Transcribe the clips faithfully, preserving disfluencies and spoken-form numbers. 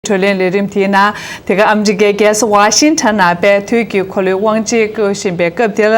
གྲོས་གླེང་ལས་རིམ་དེའི་ནང་དེ་ག་ཨ་མི་རི་ཀའི་རྒྱལ་ས་ཝ་ཤིང་ཊོན་ནང་དཔལ་དུས་ཀྱི་འཁོར་ལོའི་དབང་ཆེན་བསྐོ་བཞིན་པའི་སྐབས་དེར།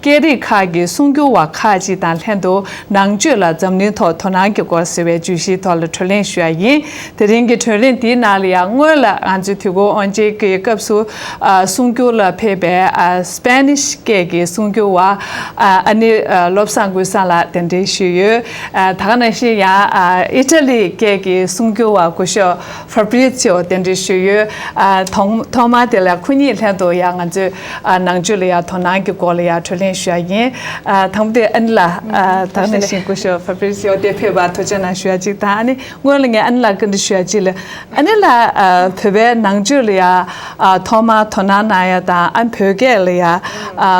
སྐད་རིགས་ཁག་གི་གསུང་སྒྱུར་བ་ཁག་ཅིག་དང་ལྷན་དུ་ནང་ཆོས་ལ་འཛམ་གླིང་ཐོག་དོ་སྣང་གི་སྐོར་ཟེར་བའི་བརྗོད་གཞིའི་ཐོག་ལ་གྲོས་གླེང་ཞུ་ཡ་ཡིན། དེ་རིང་གི་གྲོས་གླེང་འདིའི་ནང་ལ་ཡང་སྔོན་ལ་ང་ཚོའི་དུས་འཁོར་དབང་ཆེན་གྱི་སྐབས་སུ་ཨ་གསུང་སྒྱུར་ལ་ཕེབས་པའི་ཨ་སྤེ་ནིཤ་སྐད་ཀྱི་གསུང་སྒྱུར་བ་ཨ་ཨ་ནི་ཨ་བློ་བཟང་ཀུན་བཟང་ལགས་གདན་འདྲེན་ཞུས་ཡོད། ཨ་ད་ག་ནང་བཞིན་ཡང་ཨ་ཨི་ཊ་ལི་སྐད་ཀྱི་གསུང་སྒྱུར་བ་སྐུ་ཞབས་ཧྥ་བྷི་རི་ཙི་ཨོ་གདན་འདྲེན་ཞུས་ཡོད། ཨ་ཐོག་ཐོག་མར་དེ་ལ་ཁོ་གཉིས་ལྷན་དུ་ཡང་ང་ཚོས་ཨ་ནང་ཆོས་ལ་ཡང་དོ་སྣང་གི་སྐོར་ལ་ཡང་གྲོས་གླེང་ཞུ་ཡ་ཡིན། ཨ་དང་པོ་དེ་ཨ་ནི་ལགས་ཨ་ད་ག་ནང་བཞིན་སྐུ་ཞབས་ཧྥ་བྷི་རི་ཙི་ཨོ་དེ་ཕེབས་པར་ཐུགས་རྗེ་གནང་ཞུ་ཡ་གཅིག་དང་ཨ་ནི། སྔོན་ལ་ངས་ཨ་ནི་ལགས་བཀའ་འདྲི་ཞུ་ཡ་གཅིག་ལ། ཨ་ནི་ལགས་ཨ་བོད་པའི་ནང་ཆོས་ལ་ཡ་ཨ་ཐོག་མར་དོ་སྣང་གནང་ཡ་དང་ཨ་ནི་བོད་སྐད་ལ་ཡ་ཨ་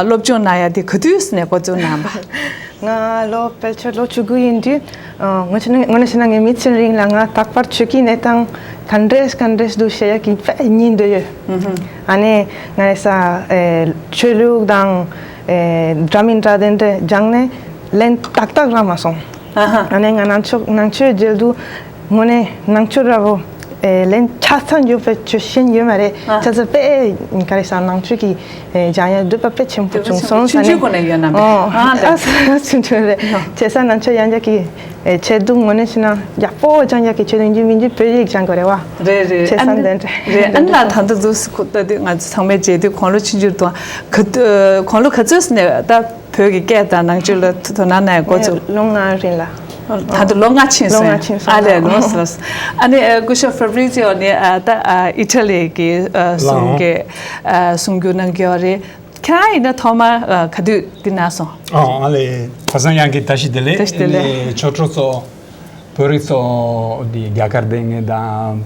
སློབ་སྦྱོང་གནང་ཡ་དེ་ག་དུས་ནས་འགོ་འཛུགས་གནང་བ། ང་ལོ་ཕལ་ཆེར་ལོ་བཅུ་དགུ་ཡིན་དུས། ཨ་ངོ་ཆ་ནི་ངོ་ནས་བཤད་ན་ངའི་མི་ཚེ་རིང་ལ་ང་རྟག་པར་ཆོས་ཀྱི་གནས་སྟངས་ག་འདྲས་ག་འདྲས་འདུག་བཤད་ཡ་གི་དཔེ་སྙིང་འདོད་ཡོད། ཨ་ནི་ང་རེ་ས་ཨེ་ཆོས་ལུགས་དང་ཨེ་འདྲ་མིན་འདྲ་དེ་འདྲས་སྦྱངས་ནས་ལན་ཏག་ཏག་རག་མ་སོང་། ཨ་ནི་ང་ནང་ཆོས་ནང་ཆོས་མཇལ་དུས་དངོས་གནས་ནང་ཆོས་འདྲ་བོ་ཨེ་ལན་ཆ་ཚང་ཡོད་པའི་ཆོས་ཤེས་ཡོད་མ་རེད། ཨ་ཆ་ཚང་དཔེ་ག་རེ་ཟ་ནང་ཆོས་ཀྱི་ཨེ་སྦྱང་ཡ་འདོད་པ་དཔེ་ཆེན་པོ་བྱུང་སོང་ཟེར་ཆུང་ཆུང་ནས། གོ་ནས་ཡོད་ན་མེད། ཨོ་ཨ་ལས། ཨ་ཆུང་ཆུང་རེད། ཨ་བྱས་ཙང་ནང་ཆོས་ཡང་འཇགས་ཀྱི་ཨེ་ཆེད་དུ་དངོས་གནས་བྱས་ན་ཡག་པོ་སྦྱང་ཡག་གི་ཆེད་དུ་ཡིན་རྒྱུ་མིན་རྒྱུ་བོད་ཡིག་སྦྱང་དགོས་རེད་བ། རེད་རེད། བྱས་ཙང་དེ་འདྲ་རེད། ཨ་ནི་ལགས་ད་ལྟ་འདུག་སེ་ཁོ་ལྟ་དུས་ང་ཚོ་ཚང་མས་མཇལ་དུས་དགུང་ལོ་ཆུང་ཆུང་དང་ག་དུས་དགུང་ལོ་ག་ཚོད་ནས་ད། བོད་ཀྱི་སྐད་དང་ནང་ཆོས་ལ་དོ་སྣང་གནང་འགོ་ཚུགས། ལོ་ལྔ་རིང་ལ། ད་དུང་ལོ་ལྔ་ཕྱིན་སོང་། ལོ་ལྔ་ཕྱིན་སོང་། ཨ་ལས། ལོ་སོ། ཨ་ནི་ཨ་སྐུ་ཞབས་ཧྥ་བྷི་རི་ཙི་ཨོ་ནི་ཨ་ད་ཨ་ཨི་ཊ་ལི་གི་ཨ་གསུང་གི་ཨ་གསུང་སྒྱུར་གནང་གི་ཡོད་རེད། ཁྱེད་རང་ཡིན་ན་ཐོག་མར་ཨ་ག་དུས་འདི་ན་སོང་། ཨ་ཨ་ལས། ཁ་སང་ཡང་གི་བཀྲ་ཤིས་བདེ་ལེགས། བཀྲ་ཤིས་བདེ་ལེགས། ཨ་ནི་ཆོས་གྲོགས་ཚོ་བོད་རིགས་ཚོ་འདི་རྒྱ་གར་བསྡད་མཁན་དང་།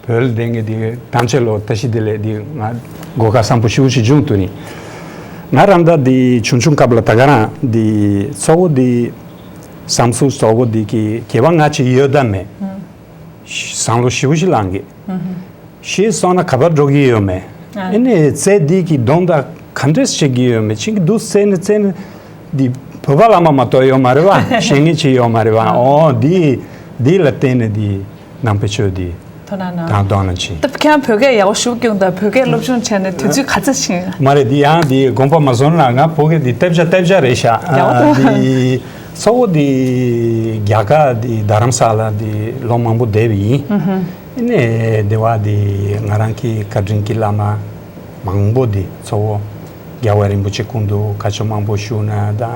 བོད་ལ་བསྡད་མཁན་དེ་ཐམས་ཅད་ལོ་བཀྲ་ཤིས་བདེ་ལེགས། དེ་ང་གོ་སྐབས་བཟང་པོ་ཞེ་པོ་ཞིག་བྱུང་འདུག་ནི། ང་རང་ད་དེ་ཆུང་ཆུང་སྐབས་ལ་ད་ག་རང་དེ་གཙོ་བོ་དེ་བསམ་ཚུལ་གཙོ་བོ་དེ་གི་སྐྱེ་བ་སྔ་ཕྱི་ཡོད་དམ་མེད། བཟང་ལོ་ཞེ་པོ་ཞིག་ལངས་གི། ཤི་སོང་ན་ག་པར་འགྲོ་གི་ཡོད་མེད། ཨ་ནི་ཚེ་འདི་གི་སྡོམ་དང་ག་འདྲས་བྱེད་ཀྱི་ཡོད་མེད། ཅིག་འདུག་ཚེ་ནི་ཚེ་ནི་འདི་བོད་པ་བླ་མ་མ་གཏོགས་ཡོད་མ་རེད་བ། གཞན་ངེས་ཅིག་ཡོད་མ་རེད་བ། ཨོ་འདི་འདི་ལ་བརྟེན་ནས་འདི། ནང་པའི་ཆོས་འདི་དོ་སྣང་གནང་། དང་དོ་སྣང་བྱེད། ད་ཁྱེད་རང་བོད་སྐད་ཡག་པོ་ཞེ་པོ་སྐྱོན་དང་བོད་སྐད་སློབ་སྦྱོང་བྱས་ནས་དུས་ཚོད་ག་ཚོད་ཕྱིན། མ་རེད། འདི་ཡང་འདི་དགོངས་པ་མ་ཚོམ་ན་ང་བོད་སྐད་འདི་ལྟེབ་བྱ་ལྟེབ་བྱ་རེད་ཤག་ཡག་པོ་འདུག་འདི་གཙོ་བོ་འདི་རྒྱ་གར་འདི་རྡ་རམ་ས་ལ་འདི་ལོ་མང་པོ་བསྡད་པ་ཡིན། ཨ་ནི་སྡེ་བ་འདི་ང་རང་གི་བཀའ་དྲིན་གྱི་བླ་མ་མང་པོ་འདི་གཙོ་བོ་རྒྱལ་བ་རིན་པོ་ཆེ་སྐུ་མདུན་བཀའ་ཆོས་མང་པོ་ཞུས་ན་དང་།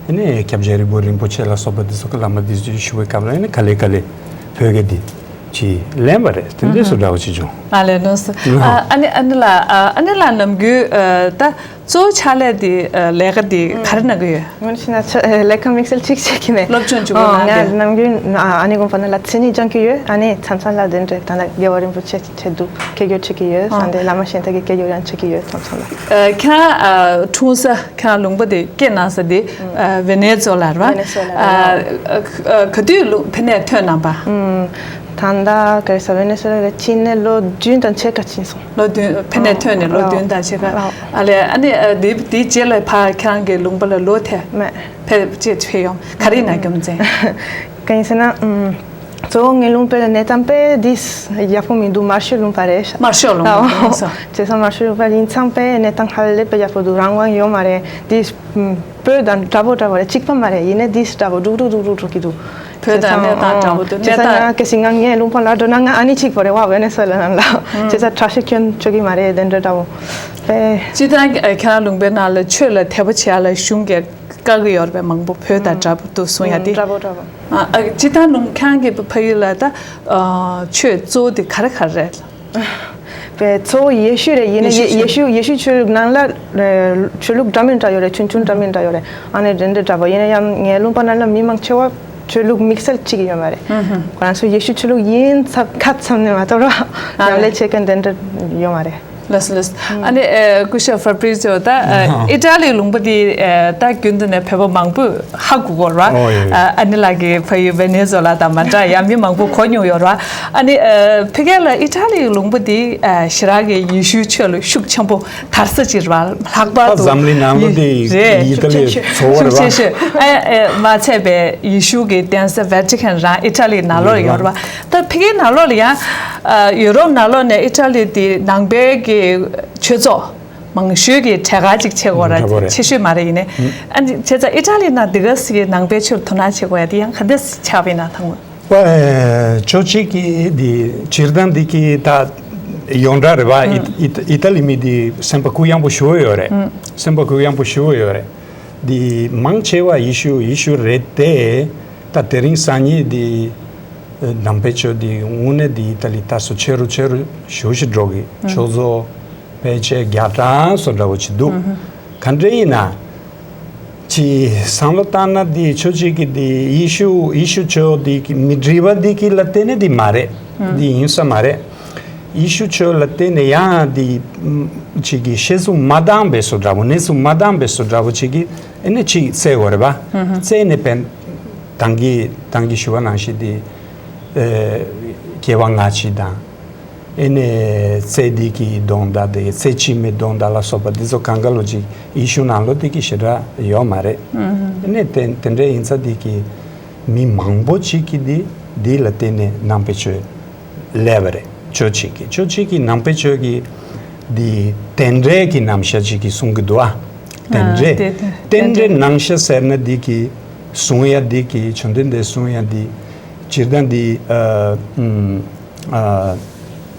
ཨ་ནི་སྐྱབས་རྗེ་རིག་པ་རིན་པོ་ཆེ་ལ་སོགས་པ་འདི་ཚོ་གི་བླ་མ་འདི་ཚོ་ཞུ་བའི་སྐབས་ལ་ཨ་ནི་ག་ལེ་ག་ལེ་བོད་སྐད་འདི་ཅིག་ལེན་པ་རེད། དེ་འདྲས་སུ་འདྲ་བོ་ཅིག་བྱུང་། ཨ་ལས་ནོ་སི། ཨ་ཨ་ནི་ཨ་ནི་ལགས་ཨ་ཨ་ནི་ལགས་ནམ་རྒྱུན་ཨ་ད་གཙོ་བོ་ཕྱག་ལས་འདི་ཨ་ལས་ཀ་འདི་ག་རེ་གནང་གི་ཡོད། ངོ་ཤེས་ན་ཆ་ལས་ཀ་དམིགས་བསལ་གཅིག་བྱེད་ཀྱི་མེད། སློབ་སྦྱོང་བྱེད་དགོས་ཨོ་ན་ང་དེ། ནམ་རྒྱུན་ཨ་ཨ་ནི་དགོན་པ་ན་ལ་མཚན་ཉིད་སྦྱང་གི་ཡོད། ཨ་ནི་མཚམས་མཚམས་ལ་དེ་འདྲས་ད་ལྟ་རྒྱལ་བ་རིན་པོ་ཆེ་ཆེད་དུ་སྐད་སྒྱུར་བྱེད་ཀྱི་ཡོད། ཨ་ས་འདི་བླ་མ་གཞན་དག་གི་སྐད་སྒྱུར་ཡང་བྱེད་ཀྱི་ཡོད་མཚམས་མཚམས་ལ། ཨ་ཁྱེད་རང་ཨ་འཁྲུངས་ས་ཁྱེད་རང་ལུང་པ་དེ་སྐྱེས་གནང་ས་དེ་ཨ་ཝེ་ནེ་ཛུ་ལ་རེད་བ། ཝེ་ནེ་ཛུ་ལ་རེད། ཨ་ཨ་ག་དུས་ལུ་ཕ་ནས་ཐོན་གནང་པ། ཨུམ། ད་ལྟ་ག་རེ་ཟ་ཝེ་ནེ་ཛུ་ལ་ལ་ཕྱིན་ནས་ལོ་བདུན་དང་ཕྱེད་ཀ་ཕྱིན་སོང་། ལོ་བདུན་ཕ་ནས་ཐོན་ནས་ལོ་བདུན་དང་ཕྱེད་ཀ་ཨ་ལས། ཨ་ནི་ཨ་དེ་དེའི་རྗེས་ལ་ཕ་ཁྱེད་རང་གི་ལུང་པ་ལ་ལོག་ཐལ། མེད། ཕེབས་ཅེས་ཕེབས་ཡོང་ག་རེ་ཡིན་ན་རྒྱུ་མཚན། གང་ཡིན་ཟེར་ན་ཨུམ། གཙོ་བོ་ངའི་ལུང་པའི་གནས་སྟངས་དཔེ་འདི་ཡག་པོ་མི་འདུག་དམར་ཤོད་ལུང་པ་རེད། དམར་ཤོད་ལུང་པ་རེད་ཨོ། སོ། བྱས་ཙང་དམར་ཤོད་ལུང་པ་ཡིན་ཙང་དཔེ་གནས་སྟངས་ཧ་ལས་པའི་ཡག་པོ་འདུག་རང་དབང་ཡོད་མ་རེད། འདི་ཨུམ་བོད་དང་འདྲ་པོ་འདྲ་པོ་རེད། གཅིག་པ་མ་རེད། ཡིན་ནའི་འདི་འདྲ་པོ་འགྲུག་འགྲུག་འགྲུག་འགྲུག་འགྲོ་གི་འདུག་བོད་དང་གནས་སྟངས་འདྲ་པོ་འདུག་བྱས་ཙང་གནས་སྟངས། ང་གལ་སྲིད་ང་ངའི་ལུང་པ་ལ་འགྲོ་ན་ང་ཨ་ནི་གཅིག་པ་རེད་བ། ཝེ་ནེ་ཛུ་ལ་ནང་ལ། བྱས་ཙང་དྲག་ཤུགས་སྐྱོན་ཆོག་གི་མ་རེད། དེ་འདྲ་འདྲ་པོ་དཔེ། སྤྱིར་བཏང་ཁྱེད་རང་ལུང་པའི་ནང་ལ་ཆོས་ལ་དད་པ་བྱེད་ཡ་ལ་གཞུང་གིས་བཀག་གི་ཡོད་རེད་པས། མང་པོ་བོད་དང་འདྲ་པོ་འདུག་གསུང་ཡ་དེ། འདྲ་པོ་འདྲ་པོ། ཨ་ཨ་སྤྱིར་བཏང་ལུང་ཁྱེད་རང་གི་ཕ་ཡུལ་ལ་ད་ཨ་ཆོས་གཙོ་བོ་དེ་ག་རེ་ག་རེ་རེད། པའི་གཙོ་བོ་ཡེ་ཤུ་རེད། ཡིན་ན་ཡེ་ཡེ་ཤུ་ཆོས་ཡེ་ཤུ་ཆོས་ལུགས་ནང་ལ་ཨ་ཆོས་ལུགས་འདྲ་མིན་འདྲ་ཡོད་རེད། ཆུང་ཆུང་འདྲ་མིན་འདྲ་ཡོད་རེད། ཨ་ནི་འདྲ་འདྲ་འདྲ་པོ་ཡིན་ན་ཡང་ངའི་ལུང་པ་ནང་ལ་མི་མང་ཆེ་བ་ཆོས་ལུགས་དམིགས་བསལ་གཅིག་ཡོད་མ་རེད། ཁོ་རང་ཚོ་ཡེ་ཤུ་ཆོས་ལུགས་ཡིན་ཚབ་ཁ་ཙམ་ནས་མ་གཏོགས་ར་ཨ་ཉམས་ལེན་བྱེད་མཁན་འདྲ་འདྲ་ཡོད་མ་རེད། ལགས་སོ་ལགས་སོ། ཨ་ནི་ཨ་སྐུ་ཞབས་ཧྥ་བྷི་རི་ཙིའོ་ད་ཨ་ཨི་ཊ་ལིའི་ལུང་པ་འདི་ཨ་ད་རྒྱུན་དུ་ནས་བོད་པ་མང་པོས་ཧ་གོ་གི་ཡོད་རེད་བ། ཨོ་ཡ་ཡ། ཨ་ཨ་ནེ་ལགས་ཀྱི་ཕ་ཡུལ་ཝེ་ནེ་ཛུ་ཝེ་ལ་དང་མ་འདྲ་ཡ་མི་མང་པོ་གོ་མྱོང་ཡོད་རེད་བ། ཨ་ནི་ཨ་ཕ་གི་ལ་ཨི་ཊ་ལིའི་ལུང་པ་འདི་ཨ་ཞེ་དྲག་གི་ཡེ་ཤུའི་ཆོས་ལ་ཤུགས་ཆེན་པོ་དར་ས་ཅིག་རེད་བ། ལྷག་པར་ད་དུ་འཛམ་གླིང་ནང་ལོ་དེ་རེད། ཡི་ཏ་ལི་ཤུགས་ཆེ་ཤོས་ཚོ་བ་རེད་ཤུགས་ཆེ་བ། ཤོས་ཨ་ཨ་མ་ཚད་པའི་ཡེ་ཤུ་གི་གདན་ས་ཝེ་ཊི་ཁན་རང་ཨི་ཊ་ལིའི་ནང་ལོགས་ཡོད་རེད་བ། ད་ཕ་གིའི་ནང་ལོགས་ལ་ཡང་ཨ་ཡུ་རོབ་ནང་ལོགས་ནས་ཨི་ཊ་ལི་དེ་ནང་པའི་གི་ཆོས་ཚོགས་མང་ཤོས་ཀྱི་གྲས་ཀ་ཅིག་ཆགས་ཀྱི་ཡོད་རེད། ཆགས་ཀྱི་ཡོད་རེད། ཆེ་ཤོས་མ་རེད། ཡིན་ནའི་ཨ་ནི་བྱས་ཙང་ཨི་ཊ་ལི་ནང་འདི་ག་ཟེ་གི་ནང་པའི་ཆོས་ལ་དོ་སྣང་བྱེད་དགོས་ཡ་དེ་ཡང་ག་འདྲ་ཆགས་པ་ཡིན་ན་ཐང་། པ་ཨེ་ཅོ་ཅིག་གི་འདི་སྤྱིར་བཏང་འདི་གི་ད་ཡོངས་གྲགས་རེད་བ། ཨི་ཨི་ཨི་ཏ་ལི་མི་འདི་སེམས་པ་གུ་ཡངས་པོ་ཞེ་པོ་ཡོད་རེད། སེམས་པ་གུ་ཡངས་པོ་ཞེ་པོ་ཡོད་རེད། འདི་མང་ཆེ་བ་ཡེ་ཤུ་ཡེ་ཤུ་རེད་དེ། ད་དེ་རིང་སང་ཉིན་འདི་ནང་པའི་ཆོས་འདི་དངོས་གནས་འདི་ཨི་ཏ་ལི་ད་སོ་ཆེ་རུ་ཆེ་རུ་ཞེ་པོ་ཞིག་འགྲོ་གི། ཆོས་ཚོགས་ཕལ་ཆེར་བརྒྱ་གྲངས་སོ་འདྲ་བོ་ཅིག་འདུག། ག་འདྲ་ཡིན་ན། ཅི་བསམ་བློ་བཏང་ན་འདི་ཆོས་ཅིག་གི་འདི་ཡེ་ཤུ་ཡེ་ཤུ་ཆོས་འདི་གི་མི་སྒྲིག་པ་འདི་གི་ལ་བརྟེན་ནས་འདི་མ་རེད། འདི་ཡིན་ས་མ་རེད། ཡེ་ཤུ་ཆོས་ལ་བརྟེན་ནས་ཡང་འདི་ཅིག་གི་ཤེས་ཚུལ་མ་འདང་བའི་སོ་འདྲ་བོ་གནས་ཚུལ་མ་འདང་བའི་སོ་འདྲ་བོ་ཅིག་གི་ཨེ་ནས་ཅིག་བཙལ་དགོས་རེད་པ། བཙལ་ནས་བན་དང་གི་དང་གི་ཞུ་བ་ནང་བཞིན་འདི་ཨེ་སྐྱེ་བ་སྔ་ཕྱི་དང་། ཨེ་ནས་ཚེ་འདི་གི་སྡོང་དང་དེ་ཚེ་ཕྱི་མའི་སྡོང་དང་ལ་སོགས་པ་འདི་ཚོ་གང་ག་ལོ་ཅིག་ཡེ་ཤུ་ནང་ལོ་དེ་གི་ཞེ་དྲག་ཡོད་མ་རེད། ཨེ་ནས་དེ་དེ་འདྲ་ཡིན་ཙང་འདི་གི་མི་མང་པོ་ཅིག་གི་འདི་འདི་ལ་བརྟེན་ནས་ནང་པའི་ཆོས་སླེབས་པ་རེད། ཆོས་ཅིག་གི་ཆོས་ཅིག་གི་ནང་པའི་ཆོས་ཀྱི་འདི་རྟེན་འབྲེལ་གྱི་རྣམ་གཞག་ཅིག་གི་གསུང་གི་འདུག་ཨ། རྟེན་འབྲེལ་རྟེན་འབྲེལ་རྣམ་གཞག་ཟེར་ན་འདི་གི་གསུང་ཡ་འདི་གི་ཆོས་འདི་འདི་གསུང་ཡ་འདི་སྤྱིར་བཏང་འདི་ཨ་ཨ།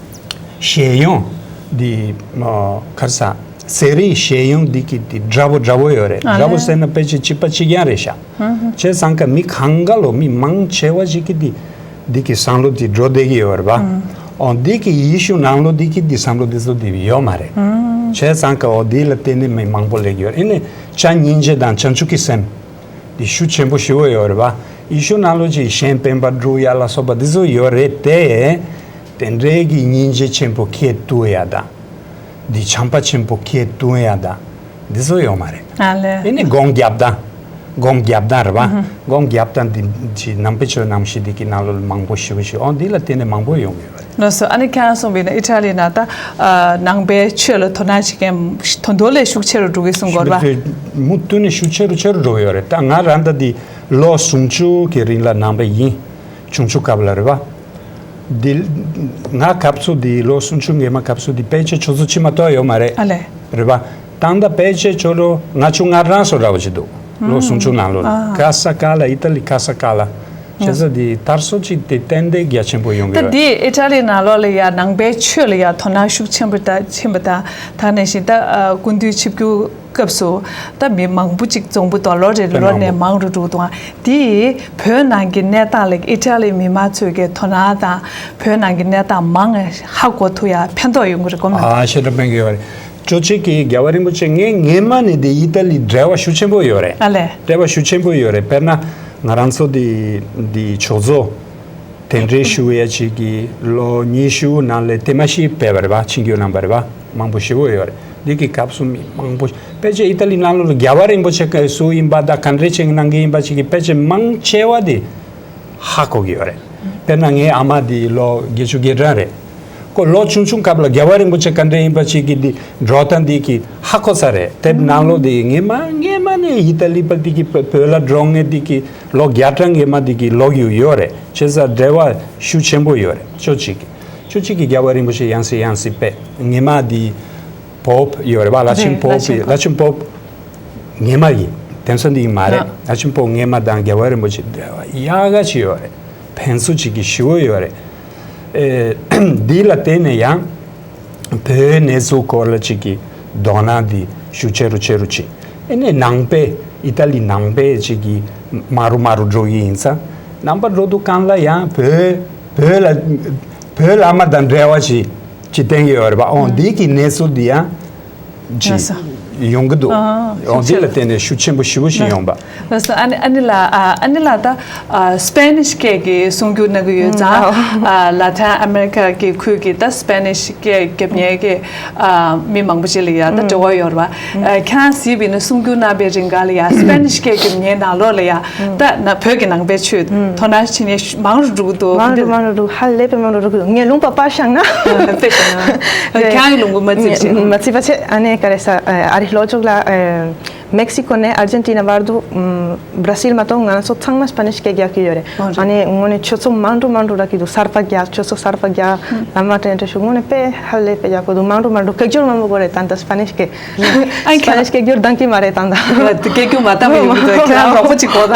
ཞལ་ཡོང་འདི་ཨ་ག་རེ་ཟ། ཚན་རིག་ཞལ་ཡོང་འདི་གི་འདི་འདྲ་པོ་འདྲ་པོ་ཡོད་རེད། ཨ་འདྲ་པོ་ཟེར་ན་ཕལ་ཆེར་གཅིག་པ་གཅིག་རྐྱང་རེད་ཤག། བྱས་ཙང་ཀ་མི་གང་ག་ལོ་མི་མང་ཆེ་བ་ཞིག་གི་འདི་འདི་གི་བསམ་བློ་འདི་འགྲོ་བསྡད་ཀྱི་ཡོད་རེད་པ། ཨོ་འདི་གི་ཡེ་ཤུ་ནང་ལོ་འདི་གི་འདི་བསམ་བློ་འདི་ཚོ་འདི་ཡོད་མ་རེད། བྱས་ཙང་ཀ་ཨོ་འདི་ལ་བརྟེན་ནས་མི་མང་པོ་སླེབས་ཀྱི་ཡོད་རེད། ཨེ་ནས་བྱ་སྙིང་རྗེ་དང་བྱང་ཆུབ་ཀྱི་སེམས། འདི་ཤུགས་ཆེན་པོ་ཞེ་པོ་ཡོད་རེད་པ། ཡེ་ཤུ་ནང་ལོ་ཅིག་གཞན་ཕན་པ་སྒྲུབ་ཡ་ལ་སོགས་པ་འདི་ཚོ་ཡོད་རེད་དེ། དེ་འདྲའི་གི་སྙིང་རྗེ་ཆེན་པོ་ཁྱེད་ལྟོས་ཡ་དང་། འདི་བྱམས་པ་ཆེན་པོ་ཁྱེད་ལྟོས་ཡ་དང་། འདི་ཚོ་ཡོད་མ་རེད། ཨ་ལས། ཨེ་ནི་སྒོམ་རྒྱབ་དང་། སྒོམ་རྒྱབ་དང་རེད་པ། སྒོམ་རྒྱབ་དང་འདི་ཅི་ནང་པའི་ཆོས་རྣམ་བཞི་འདི་གི་ནང་ལོ་མང་པོ་ཞེ་པོ་ཞིག་ཨོ་འདི་ལ་བརྟེན་ནས་མང་པོ་ཡོང་གི་ཡོད་རེད། ལགས་སོ། ཨ་ནི་ཁྱེད་རང་གསུངས་པ་ཡིན་ན་ཨི་ཊ་ལི་ནང་ད་ཨ་ནང་པའི་ཆོས་ལ་དོ་སྣང་བྱེད་མཁན་ད་དུང་ལས་ཤུགས་ཆེ་རུ་འགྲོ་གི་གསུང་གི་ཡོད་རེད་པ། མུ་མཐུད་ནས་ཤུགས་ཆེ་རུ་ཆེ་རུ་འགྲོ་གི་ཡོད་རེད། ད་ང་རང་ད་འདི་ལོ་སུམ་ཅུ་གི་རིང་ལ་ནང་པ་ཡིན། ཆུང་ཆུང་སྐབས་ལ་རེད་པ། འདི་ང་སྐབས་སུ་འདི་ལོ་སུམ་ཅུ་སྔོན་མ་སྐབས་སུ་འདི་ཕལ་ཆེར་ཆུ་ཚོད་གཅིག་མ་གཏོགས་ཡོད་མ་རེད། ཨ་ལས། རེད་པ། ད་ལྟ་ཕལ་ཆེར་ཆུ་ཚོད་ལྔ་བཅུ་ང་གྲངས་སུ་རག་པ་ཅིག་འདུག། ལོ་སུམ་ཅུ་ནང་ལོ་ཨ། ཀ་ས་ཀ་ལ་ཨི་ཏ་ལི་ཀ་ས་ཀ་ལ། བྱས་ཙང་འདི་དར་སྲོལ་ཅིག་དེ་ཏན་ཏན་རྒྱ་ཆེན་པོ་ཡོང་གི་ད་ཡོད། འདི་ཨི་ཊ་ལི་ནང་ལོགས་ལ་ཡ་ནང་པའི་ཆོས་ལ་ཡ་དོ་སྣང་ཤུགས་ཆེན་པོ་ད་ཕྱིན་པ་དང་ད་ནང་བཞིན་ད་ཨ་སྐུ་མདུན་ཆིབས་བསྒྱུར་སྐབས་སུ་ད་མི་མང་པོ་ཅིག་འཛོམས་པོ་དོ་ལོ་རེ་དཔེ་ལོ་མང་ནས་པོ་མང་རུ་འགྲོ་འདུག་ཨ། འདི་བོད་ནང་གི་གནས་སྟངས་ལ་ཨི་ཊ་ལི་མི་མང་ཚོས་ཀྱི་དོ་སྣང་དང་བོད་ནང་གི་གནས་སྟངས་མང་ཧ་གོ་ཐུབ་ཡ་ཕན་ཐོགས་ཡོང་གི་རེད་གོ་མ། ཨ་ཤེས་རབ་ཕན་གི་ཡོད་རེད། ཅོ་ཅིག་གི་རྒྱལ་བ་རིན་པོ་ཆེ་ངས་སྔོན་མ་ནས་འདི་ཨི་ཏ་ལི་འབྲེལ་བ་ཤུགས་ཆེན་པོ་ཡོད་རེད། ཨ་ལས། འབྲེལ་བ་ཤུགས་ཆེན་པོ་ཡོད་རེད། དཔེར་ན་ང་རང་ཚོ་འདི་འདི་ཆོས་ཚོགས་དེ་འདྲའི་ཞུ་ཡ་ཅིག་གི་ལོ་ཉི་ཤུ་ནང་ལས་དེ་མ་ཤི་པའི་བར་བ་ཕྱིན་རྒྱུ་རྣམ་པར་བ་མང་པོ་ཞེ་པོ་ཡོད་རེད། འདི་གི་སྐབས་སུ་མི་མང་པོ་ཕལ་ཆེར་ཨི་ཏ་ལི་ནང་ལོགས་ལ་རྒྱལ་བ་རིན་པོ་ཆེ་ག་སུ་ཡིན་པ་དང་ག་འདྲའི་ཆེད་གནང་གི་ཡིན་པ་ཅིག་གི་ཕལ་ཆེར་མང་ཆེ་བ་དེ་ཧ་གོ་གི་ཡོད་རེད། དཔེར་ན་ངའི་ཨ་མ་དེ་ལོ་བརྒྱད་ཅུ་གྱ་གྲངས་རེད། ཁོ་ལོ་ཆུང་ཆུང་སྐབས་ལ་རྒྱལ་བ་རིན་པོ་ཆེ་ག་འདྲ་ཡིན་པ་ཅིག་གི་འདི་འགྲོ་སྟངས་འདི་གི་ཧ་གོ་ས་རེད། དེབ་ནང་ལོགས་འདི་སྔོན་མ་སྔོན་མ་ནས་ཨི་ཏ་ལི་པ་འདི་གི་བོད་ལ་འགྲོ་མཁན་འདི་གི་ལོ་བརྒྱ་གྲངས་སྔོན་མ་འདི་གི་ལོ་རྒྱུས་ཡོད་རེད། བྱས་ཙང་འབྲེལ་བ་ཤུགས་ཆེན་པོ་ཡོད་རེད། ཅོ་ཅིག་གི་ཅོ་ཅིག་གི་རྒྱལ་བ་རིན་པོ་ཆེ་ཡང་སེ་ཡང་སེ་པས་སྔོན་མ་འདི་པོབ་ཡོད་རེད་པ། བླ་ཆེན་རེད། པོབ་བླ་ཆེན་པོབ། བླ་ཆེན་པོབ་སྔོན་མ་གི་དེང་སང་འདི་གི་མ་རེད། ཨ། བླ་ཆེན་པོབ་སྔོན་མ་དང་རྒྱལ་བ་རིན་པོ་ཆེ་འབྲེལ་བ་ཡག་ག་ཅིག་ཡོད་རེད། ཕན་ཚུན་ཅིག་གི་ཞི་བོ་ཡོད་རེད། ཨེ་འདི་ལ་བརྟེན་ནས་ཡང་བོད་གནས་ཚུལ་སྐོར་ལ་ཅིག་གི་དོ་སྣང་འདི་ཤུགས་ཆེ་རུ་ཆེ་རུ་ཕྱིན། ཨེ་ནས་ནང་པའི་ཨི་ཏ་ལི་ནང་པའི་ཅིག་གི་མ་རུ་མ་རུ་འགྲོ་གི་ཡིན་ཙང་ནང་པ་འགྲོ་དུས་གང་ལ་ཡང་བོད་བོད་ལ་བོད་བླ་མ་དང་འབྲེལ་བ་ཅིག་ཅིག་བསྟན་གྱི་ཡོད་རེད་པ། ཨོ་འདི་གི་གནས་ཚུལ་འདི་ཡང་ཅིག་ཡོང་གི་འདུག་ཨ། ཡོང་འདི་ལ་བརྟེན་ནས་ཤུགས་ཆེན་པོ་ཞེ་པོ་ཞིག་ཡོང་པ། ལགས་སོ། ཨ་ནི་ཨ་ནི་ལགས། ཨ་ཨ་ནི་ལགས། ད་ཨ་སི་པེ་ནིཤ་སྐད་ཀྱི་གསུང་སྒྱུར་གནང་གི་ཡོད་ཙང་། ཨ་ལ་ཏིན་ཨ་མེ་རི་ཀ་གི་ཁུལ་གྱི་ད་སི་པེ་ནིཤ་སྐད་རྒྱབ་མཁན་གྱི་ཨ་མི་མང་པོ་ཅིག་ལ་ཡ་ད་འབྲེལ་བ་ཡོད་རེད་པ། ཨ་ཁྱེད་རང་གཟིགས་པ་ཡིན་ན་གསུང་སྒྱུར་གནང་པའི་རིང་ག་ལ་ཡ་སི་པེ་ནིཤ་སྐད་རྒྱབ་མཁན་ནང་ལོགས་ལ་ཡ་ད་ན་བོད་ཀྱི་ནང་པའི་ཆོས་དོ་སྣང་བྱེད་མཁན་མང་རུ་འགྲོ་གི་འདུག་མང་རུ་མང་རུ་འགྲོ། ཧ་ལས་པའི་མང་རུ་འགྲོ་གི་འདུག་ངའི་ལུང་པ་པར་བཞག་ན། དཔེ་བཞག་ན། ཁྱེད་རང་གི་ལུང་པ་མ་བརྩིས་པ་བྱས། མ་བརྩིས་པ་བྱས། ཨ་ནི་ག་རེ་ཟ། ཨ་རི་ལྷོ་ཕྱོགས་ལ་ཨ་མེག་སི་ཀོ་ནས་ཨར་ཇེན་ཊི་ན་བར་དུ་ཨམ་བྷ་ར་སིལ་མ་གཏོགས་ང་རང་ཚོ་ཚང་མ་སི་པེ་ནིཤ་སྐད་རྒྱག་གི་ཡོད་རེད། ཨོ་རེད། ཨ་ནི་དངོས་གནས་ཆོས་ཚོགས་མང་དུ་མང་དུ་རག་གི་འདུག་གསར་པ་རྒྱག་ཆོས་ཚོགས་གསར་པ་རྒྱག་བླ་མ་དྲན་དྲན་ཞུ། དངོས་གནས་དཔེ་ཧ་ལས་པའི་ཡག་པོ་འདུག་མང་དུ་མང་དུ་སྐད་སྒྱུར་མང་པོ་དགོས་རེད། ད་ལྟ་སི་པེ་ནིཤ་སྐད། ཨ་སི་པེ་ནིཤ་སྐད་སྒྱུར་འདང་གི་མ་རེད་ད་ལྟ། སྐད་སྒྱུར་མ་བཏང་བའི་ཡོང་གི་འདུག་ཁྱེད་རང་རོགས་པ་ཅིག་དགོས་ད།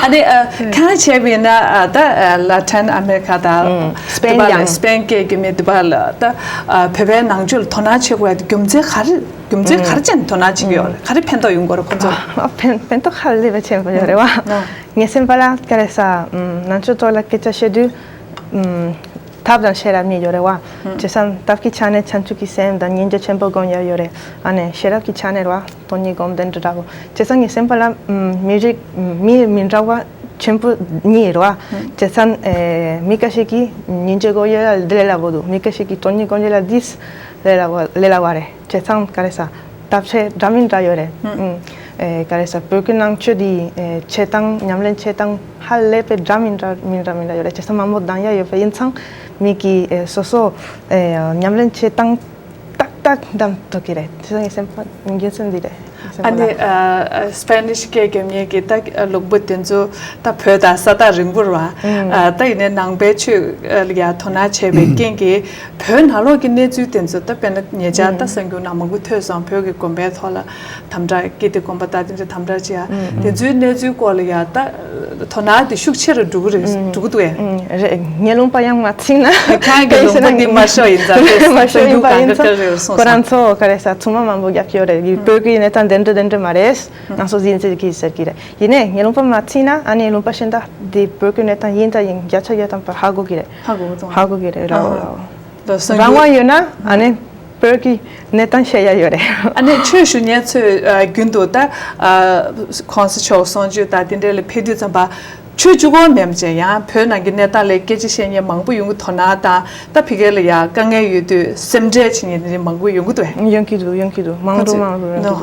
ཨ་ནི་ཨ་ཁྱེད་རང་བྱས་པ་ཡིན་ན་ཨ་ད་ཨ་ལ་ཏིན་ཨ་མེ་རི་ཀ་དང་སི་པེན། ཡང་སི་པེན་སྐད་སྒྱུར་མི་འདི་པ་ལ་ད་ཨ་བོད་པའི་ནང་ཆོས་ལ་དོ་སྣང་བྱེད་དགོས་ཡ་དེ་རྒྱུ་མཚན་ག་རེ། རྒྱུ་མཚན་ག་རེ་བྱས་ནས་དོ་སྣང་བྱེད་ཀྱི་ཡོད་རེད། ག་རེ་ཕན་ཐོགས་ཡོང་གི་རེད་ཁོང་ཚོར། ཨ་ཕན་ཕན་ཐོགས་ཧ་ལས་པ་ཆེན་པོ་ཡོད་རེད་བ། ཨ་ངའི་སེམས་པ་ལ་ག་རེ་ཟ། ཨམ་ནང་ཆོས་ཐོག་ལ་སྐད་ཆ་བཤད་དུས་ཨམ་ཐབས་དང་ཤེས་རབ་གཉིས་ཡོད་རེད་བ། ཨ་བྱས་ཙང་ཐབས་ཀྱི་ཆ་ནས་བྱང་ཆུབ་ཀྱི་སེམས་དང་སྙིང་རྗེ་ཆེན་པོ་སྒོམ་ཡ་ཡོད་རེད། ཨ་ནི་ཤེས་རབ་ཀྱི་ཆ་ནས་རེད་བ། སྟོང་ཉིད་སྒོམ་དེ་འདྲ་འདྲ་པོ། བྱས་ཙང་ངའི་སེམས་པ་ལ་ཨམ་མི་རིགས་ཨམ་མི་མི་འདྲ་བ་ཆེན་པོ་གཉིས་རེད་བ། བྱས་ཙང་ཨེ་མི་ཁ་ཤས་ཀྱིས་སྙིང་རྗེ་སྒོམ་ཡ་ལ་འདི་ལས་སླ་པོ་འདུག་མི་ཁ་ཤས་ཀྱིས་སྟོང་ཉིད་སྒོམ་ཡ་ལ་འདི་ལས་སླ་པོ་ལས་སླ་པོ་རེད། བྱས་ཙང་ག་རེ་ཟ། ཐབས་ཤེས་འདྲ་མི་འདྲ་ཡོད་རེད། ཨུམ། ཨེ་ག་རེ་ཟ། བོད་ཀྱི་ནང་ཆོས་འདི་ཨེ་བྱེད་སྟངས་ཉམས་ལེན་བྱེད་སྟངས་ཧ་ལས་པའི་འདྲ་མི་འདྲ་མི་འདྲ་མི་འདྲ་ཡོད་རེད། བྱས་ཙང་མང་པོ་འདང་ཡ་ཡོད་པ་ཡིན་ཙང་མི་གིས་ཨེ་སོ་སོ་ཨེ་ཉམས་ལེན་བྱེད་སྟངས་ཏག་ཏག་འདམ་ཐུབ་ཀྱི་རེད། བྱས་ཙང་ངའི་སེམས་པ་རྒྱུ་མཚན་འདི་རེད། སེམས་པ་ཨ་ནི་ལ་ཨ་སི་པེ་ནིཤ་སྐད་རྒྱབ་མཁན་གྱི་ད་ལུང་པ་དེ་ཚོ་ད་བོད་དང་ས་ཐག་རིང་པོ་རེད་བ། ཨ་ད་ཡིན་ནའི་ནང་པའི་ཆོས་ལ་ཡ་དོ་སྣང་བྱས་པའི་རྐྱེན་གྱིས་བོད་ནང་ལོགས་ཀྱི་གནས་ཚུལ་དེ་ཚོ་ད་དཔེར་ན་ཉེ་ཆར་ད་གསར་འགྱུར་ནང་མང་པོ་ཐོས་སོང་། བོད་ཀྱི་དགོན་པའི་ཐོག་ལ་དམ་དྲག་ཀིརྟི་དགོན་པ་ད་དེ་འདྲ་དམ་དྲག་བྱེད་ཡ་དེ་ཚོའི་གནས་ཚུལ་སྐོར་ལ་ཡ་ད་དོ་སྣང་དེ་ཤུགས་ཆེ་རུ་འགྲོ་གི་རེད། འགྲོ་གི་འདུག་ཨེ། རེད། ངའི་ལུང་པ་ཡང་མ་ཚིག་ན། ཁྱེད་རང་གི་ལུང་པ་འདི་དམར་ཤོག་ཡིན་ཙང་དེ་མ་ཤོ་ཡིན་པ་ཡིན་ཙང་ཁོ་རང་ཚོ་ག་རེ་ཟ་ཚུགས་མ་མང་པོ་རྒྱབ་ཀྱི་ཡོད་རེད། བོད་ཀྱི་གནས་སྟངས་དེ་འདྲ་དེ་འདྲ་མ་རེད། ང་ཚོ་ཟིན་ཚེ་གི་ཟེར་གི་རེད། ཡིན་ནའི་ངའི་ལུང་པ་མ་ཚིག་ན་ཨ་ནི་ལུང་པ་གཞན་དག་འདི་བོད་ཀྱི་གནས་སྟངས་ཡིན་དང་ཡིན་བརྒྱ་ཆ་བརྒྱ་ཐམ་པ་ཧ་གོ་གི་རེད། ཧ་གོ་གི་འདུག་ཧ་གོ་གི་རེད། ར་བ་ར་བ། རང་དབང་ཡོད་ན་ཨ་ནི་བོད་ཀྱི་གནས་སྟངས་བཤད་ཡ་ཡོད་རེད། ཨ་ནི་ཆོས་ཞུ་མཁན་ཚོས་ཨ་རྒྱུན་དུ་ད་ཨ་གོང་ས་མཆོག་གསུང་ཆོས་དང་དེ་འདྲ་ལ་ཕེབས་དུས་ཙམ་པ། ཆོས་གཅིག་པོ་མིན་པ་བྱས་ཡང་བོད་ནང་གི་གནས་སྟངས་ལ་སྐད་ཆ་བཤད་མཁན་མང་པོ་ཡོང་གི་དོ་སྣང་དང་ད་ཕ་གི་ལ་ཡ་དཀའ་ངལ་ཡོད་དུས་སེམས་ཁྲལ་བྱེད་མཁན་དེ་མང་པོ་ཡོང་གི་འདུག་ཨེ། ཡོང་གི་འདུག་ཡོང་གི་འདུག་མང་རུ་མང་རུ་ཡོང་གི་འདུག་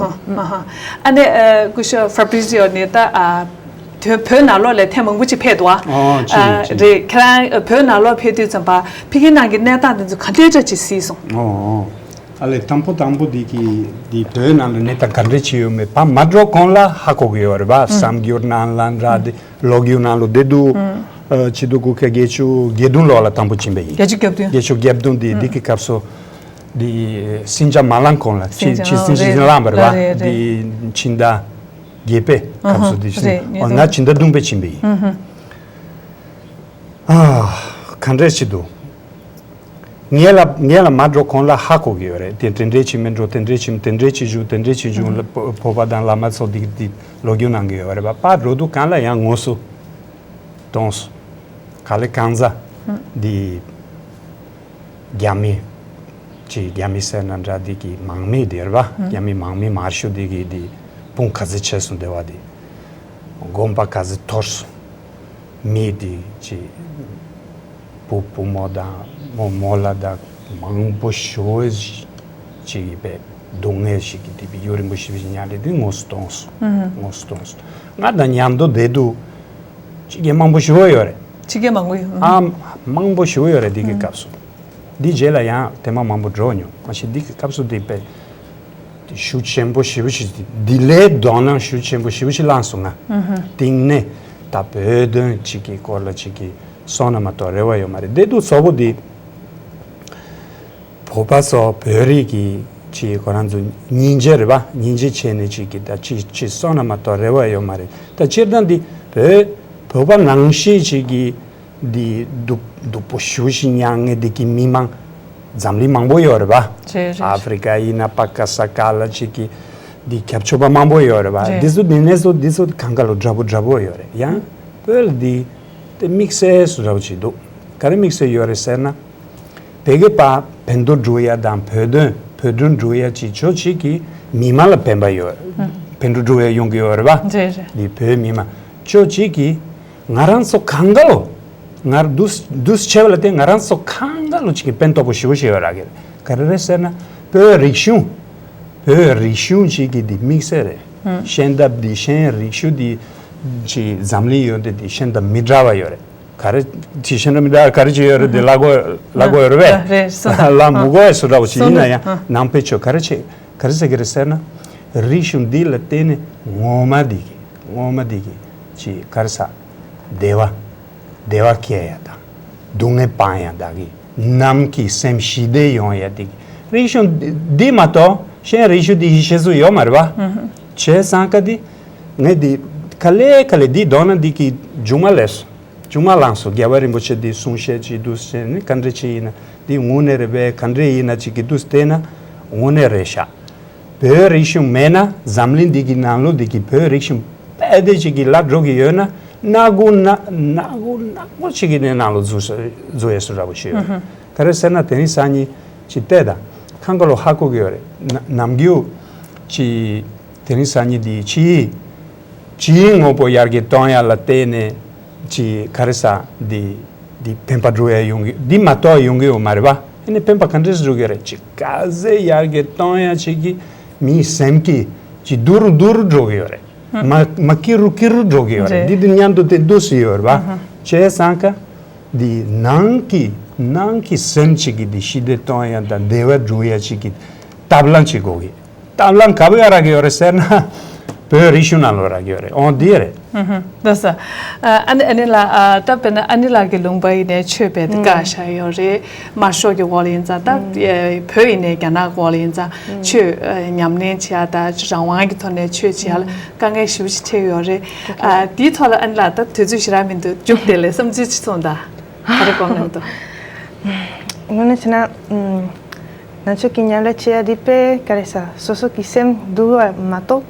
ཨ་ནི་སྐུ་ཞབས་ཧྥ་རི་པི་རི་ཛི་ཡོ་ནི་ད་ཨ་དོན་བོད་ནང་ལོགས་ལ་ཐེངས་མང་པོ་ཅིག་ཕེབས་འདུག་ཨ། ཨོ་ཅི་ཨ་ཅི། རེད། ཁྱེད་རང་བོད་ནང་ལོགས་ཕེབས་དུས་ཙམ་པ་ཕ་གི་ནང་གི་གནས་སྟངས་དེ་ཚོ་ག་འདྲ་འདྲ་ཅིག་གཟིགས་སོང་། ཨོ་ཨོ། ཨ་ལས་དང་པོ་དང་པོ་འདི་གི་འདི་བོད་ནང་ལ་གནས་སྟངས་ག་འདྲ་ཅིག་ཡོད་མེད་ཕ་མ་འགྲོ་གོང་ལ་ཧ་གོ་གི་ཡོད་རེད་པ། གསར་འགྱུར་ནང་ལ་འདྲ་འདི་ལོ་རྒྱུས་ནང་ལོ་བདེ་སྡུག་ཨ་ཕྱི་དུ་སྐུ་ཁ་བརྒྱད་ཅུ་གྱ་བདུན་ལོ་ལ་དང་པོ་ཕྱིན་པ་ཡིན། བརྒྱད་ཅུ་གྱ་བདུན། བརྒྱད་ཅུ་གྱ་བདུན་འདི་འདི་གི་སྐབས་སུ་འདི་སྲིན་བྱ་མ་ལངས་གོང་ལ་སྲིན་བྱ་ཕྱི་སྲིན་བྱ་རེད་སྲིན་བྱ་ལངས་པ་རེད་པ། རེད་རེད། འདི་ཕྱི་ཟླ་བརྒྱད་པའི་སྐབས་སུ་འདི་ཕྱིན། རེད། ཨོ་ང་ཕྱི་ཟླ་བདུན་པའི་ཕྱིན་པ་ཡིན། ཨ་ག་འདྲས་ཅིག་འདུག་ངས་ལ་ངས་ལ་མ་འགྲོ་གོང་ལ་ཧ་གོ་གི་ཡོད་རེད། དེ་དེ་འདྲས་ཅིག་མིན་འགྲོ་དེ་འདྲས་ཅིག་དེ་འདྲས་ཅིག་བཞུགས་དེ་འདྲས་ཅིག་བཞུགས་ལ་བོ་བོད་པ་དང་བླ་མ་ཚོ་འདི་འདི་ལོ་རྒྱུས་གནང་གི་ཡོད་རེད་པ། ཕར་འགྲོ་དུས་གང་ལ་ཡང་དངོས་སུ་གཏོང་སོང་། ག་ལེ་གང་ཟ་འདི་རྒྱ་མི་ཅིག་རྒྱ་མི་ཟེར་ན་འདྲ་འདི་གི་མང་མི་འདི་རེད་པ། རྒྱ་མི་མང་མི་མར་ཤུ་འདི་གི་འདི་དཔུང་ག་ཚོད་ཆེ་སོང་བསྡད་པ་འདི་དགོན་པ་ག་ཚོད་འཐོར་སོང་། མི་དེ་ཅི་བུ་བུ་མོ་དང་མོ་མོ་ལ་དང་མང་པོ་ཞེ་པོ་ཅིག་ཡིན་པས་སྡུག་བསྔལ་ཞིག་གི་དེ་བི་ཡུ་རིན་པོ་ཆེ་བཞིན་ཉར་ལེ་དེ་དངོས་སུ་གཏོང་སོང་། དངོས་སུ་གཏོང་སོང་། ང་དང་མཉམ་དུ་བསྡད་དུས་ཕྱི་རྒྱལ་མང་པོ་ཞེ་པོ་ཡོད་རེད། ཕྱི་རྒྱལ་མང་པོ་ཡོད། ཨ་མང་པོ་ཞེ་པོ་ཡོད་རེད་དེ་གི་སྐབས་སུ། འདི་རྗེས་ལ་ཡང་དེ་མ་མང་པོ་འགྲོ་མྱོང་མ་གཞི་འདི་གི་སྐབས་སུ་འདི་པའི་ཤུགས་ཆེན་པོ་ཞེ་པོ་ཞིག་འདི་ལས་དོ་སྣང་ཤུགས་ཆེན་པོ་ཞེ་པོ་ཞིག་བླངས་སོང་ང་། གཏིང་ནས་ད་བོད་དོན་གཅིག་གི་སྐོར་ལ་གཅིག་གི་སོང་ན་མ་གཏོགས་རེ་བ་ཡོད་མ་རེད། འདི་དུས་གཙོ་བོ་འདི་བོད་པ་ཚོ་བོད་རིགས་ཀྱི་གཅིག་ཁོ་རང་ཚོ་སྙིང་རྗེ་རེད་པ། སྙིང་རྗེ་བྱས་ནས་གཅིག་གི་ད་གཅིག་གཅིག་སོང་ན་མ་གཏོགས་རེ་བ་ཡོད་མ་རེད། ད་སྤྱིར་བཏང་འདི་བོད་བོད་པ་ནང་བཞིན་གཅིག་གི་འདི་སྡུག་སྡུག་པོ་ཞེ་པོ་ཞིག་མྱངས་མཁན་འདི་གི་མི་མང་འཛམ་གླིང་མང་པོ་ཡོད་རེད་པ། རེད་རེད། ཨ་ཧྥེ་རི་ཀ་ཡིན་ན་པ་ཀ་ས་ག་ལ་ཅིག་གི་འདི་ཁྱབ་ཆོག་པ་མང་པོ་ཡོད་རེད་པ། རེད། འདི་ཚོ་འདི་ནས་ཚོ་འདི་ཚོ་གང་ག་ལོ་འདྲ་པོ་འདྲ་པོ་ཡོད་རེད། ཡང་བོད་ལ་འདི་དེ་དམིགས་བསལ་སུ་འདྲ་པོ་ཅིག་འདུག་ག་རེ་དམིགས་བསལ་ཡོད་རེད་ཟེར་ན། བོད་ཀྱི་པ་བོད་དོན་སྒྲུབ་ཡ་དང་བོད་དོན་བོད་དོན་སྒྲུབ་ཡ་ཅིག་ཆོག་ཅིག་གི་ མི་མང་ལ་ཕན་པ་ཡོད། ཕན་འབྲས་འགྲོ་བའི་ཡོང་གི་ཡོད་རེད་པ། རེད་རེད། འདི་བོད་མི་མང་ཅོ་གཅིག་གིས་ང་རང་ཚོ་གང་ག་ལོ། ངར་འདུས་འདུས་ཆེ་བ་ལ་བརྟེན་ང་རང་ཚོ་གང་ག་ལོ་ཅིག་གི་ཕན་ཐོགས་པོ་ཞེ་པོ་ཞེ་པོ་རག་གི་རེད། ག་རེ་རེད་ཟེར་ན། བོད་རིག་གཞུང་། བོད་རིག་གཞུང་ཅིག་གི་འདི་དམིགས་བསལ་རེད། ཤན་སྟབས་འདི་ཤན་རིག་གཞུང་འདི་ཅིག་འཛམ་གླིང་ཡོད་འདི་འདི་ཤན་སྟབས་མི་འདྲ་བ་ཡོད་རེད། ག་རེ་ཅིག་ཤན་སྟབས་མི་འདྲ་ག་རེ་ཅིག་ཡོད་རེད་འདི་ལ་གོ་ལ་གོ་ཡོད་རེད་པས། རེད་སོ་ད་ལ་མུ་གོ་ཡ་སུ་འདྲ་བོ་ཅིག་ཡིན་ན་ཡང་ནང་པའི་ཆོས་ག་རེ་ཆེ་ག་རེ་ཟེར་གི་རེད་ཟེར་ན། རིག་གཞུང་འདི་ལ་བརྟེན་ནས་ངོ་མ་འདི་གི་ངོ་མ་འདི་གི་ཅིག་ག་རེ་ཟ་བདེ་བ། བདེ་བ་སྐྱེ་ཡ་དང་། སྡུག་བསྔལ་སྤང་ཡ་དག་གི་ནམ་གྱི་སེམས་ཞི་བདེ་ཡོང་ཡ་དེ་གི་རིག་གཞུང་འདི་མ་གཏོགས་གཞན་རིག་གཞུང་འདི་ཡི་ཤེས་སུ་ཡོད་མ་རེད་པ། བྱས་ཙང་ཀ་འདི་ངས་འདི་ག་ལེ་ག་ལེ་འདི་མདོར་ན་འདི་གི་མཇུག་མ་ལས་སོ། མཇུག་མ་ལངས་སོ། རྒྱལ་བ་རིན་པོ་ཆེ་འདི་གསུང་བཤད་ཅིག་འདུག་ཟེར་ནི་ག་འདྲ་ཅིག་ཡིན་ན་འདི་དངོས་གནས་རེད་པས། ག་འདྲ་ཡིན་ན་ཅིག་གི་འདུག་བལྟས་ན་དངོས་གནས་རེད་ཤག་བོད་རིག་གཞུང་མེད་ན་འཛམ་གླིང་འདི་གི་ནང་ལོགས་འདི་གི་བོད་རིག་གཞུང་དཔེ་དེ་ཅིག་གི་ལ་འགྲོ་གི་ཡོད་ན་སྣ་དགུ་སྣ་སྣ་དགུ་སྣ་དགུ་ཅིག་གི་ནས་ནང་ལོགས་འཛུལ་འཛུལ་ཡས་སུ་འདྲ་པོ་ཞིག་ཡོད་རེད། ག་རེ་ཟེར་ན་དེ་རིང་སང་ཉིན་ཅིག་བལྟས་དང་ཁང་ག་ལོ་ཧ་གོ་གི་ཡོད་རེད། ནམ་རྒྱུན་ཅིག་དེ་རིང་སང་ཉིན་འདི་ཕྱིའི་ཕྱིའི་དངོས་པོ་ཡར་རྒྱས་གཏོང་ཡ་ལ་བརྟེན་ནས་ཅིག་ག་རེ་ཟ་འདི། འདི་ཕན་པ་འགྲོ་ཡ་ཡོང་གི་འདི་མ་གཏོགས་ཡོང་གི་ཡོད་མ་རེད་པ། ཨ་ནི་ཕན་པ་ག་འདྲས་འགྲོ་གི་རེད། ཅིག་ག་ཚད་ཡར་རྒྱས་གཏོང་ཡ་ཅིག་གི་མིའི་སེམས་ཀྱི་ཅིག་སྡུག་རུ་སྡུག་རུ་འགྲོ་གི་ཡོད་རེད། མ་མ་སྐྱིད་རུ་སྐྱིད་རུ་འགྲོ་གི་ཡོད་རེད། རེད། འདི་འདི་མཉམ་དུ་དེ་འདུས་སུ་ཡོད་རེད་པ། བྱས་ཙང་ཀ་འདི་ནང་གི་ནང་གི་སེམས་ཅིག་གི་འདི་ཞི་བདེ་གཏོང་ཡ་དང་བདེ་བ་འགྲོ་ཡ་ཅིག་གི་ཐབས་ལམ་ཅིག་དགོས་གི། ཐབས་ལམ་ག་པར་རག་གི་ཡོད་རེད་ཟེར་ན། བོད་རིག་གཞུང་ནང་ལོགས་རག་གི་ཡོད་རེད། འོང་འདི་རེད། འདུག་ས། ཨ་ནི་ཨ་ནི་ལགས་ད་དཔེར་ན་ཨ་ནི་ལགས་ཀྱི་ལུང་པ་ཡིན་ནའི་ཆོས་དཔེ་དེ་བཀའ་བཞག་ཡོད་རེད། དམར་ཤོག་གི་འོག་ལ་ཡིན་ཙང་ད་བོད་ཡིན་ནའི་རྒྱ་ནག་གི་འོག་ལ་ཡིན་ཙང་ཆོས་ཉམས་ལེན་བྱེད་ཡ་ད་རང་དབང་གི་ཐོག་ནས་ཆོས་བྱེད་ཡ་ལ་དཀའ་ངལ་ཞེ་པོ་ཅིག་འཕྲད་ཡོད་རེད། དེའི་ཐོག་ལ་ཨ་ནི་ལགས་ད་དུས་ཚོད་ཞེ་དྲག་མི་འདུག་མཇུག་དེ་ལས་བསམ་ཚུལ་ཅིག་གསུངས་དང་། ད་རེ་གོང་ནང་དུ། དངོས་གནས་བྱས་ན། ང་ཚོ་གི་མཉམ་ལས་བྱེད་ཡ་འདི་དཔེ་ག་རེ་ཟ་སོ་སོ་གི་སེམས་སྡུག་བ་མ་གཏོགས་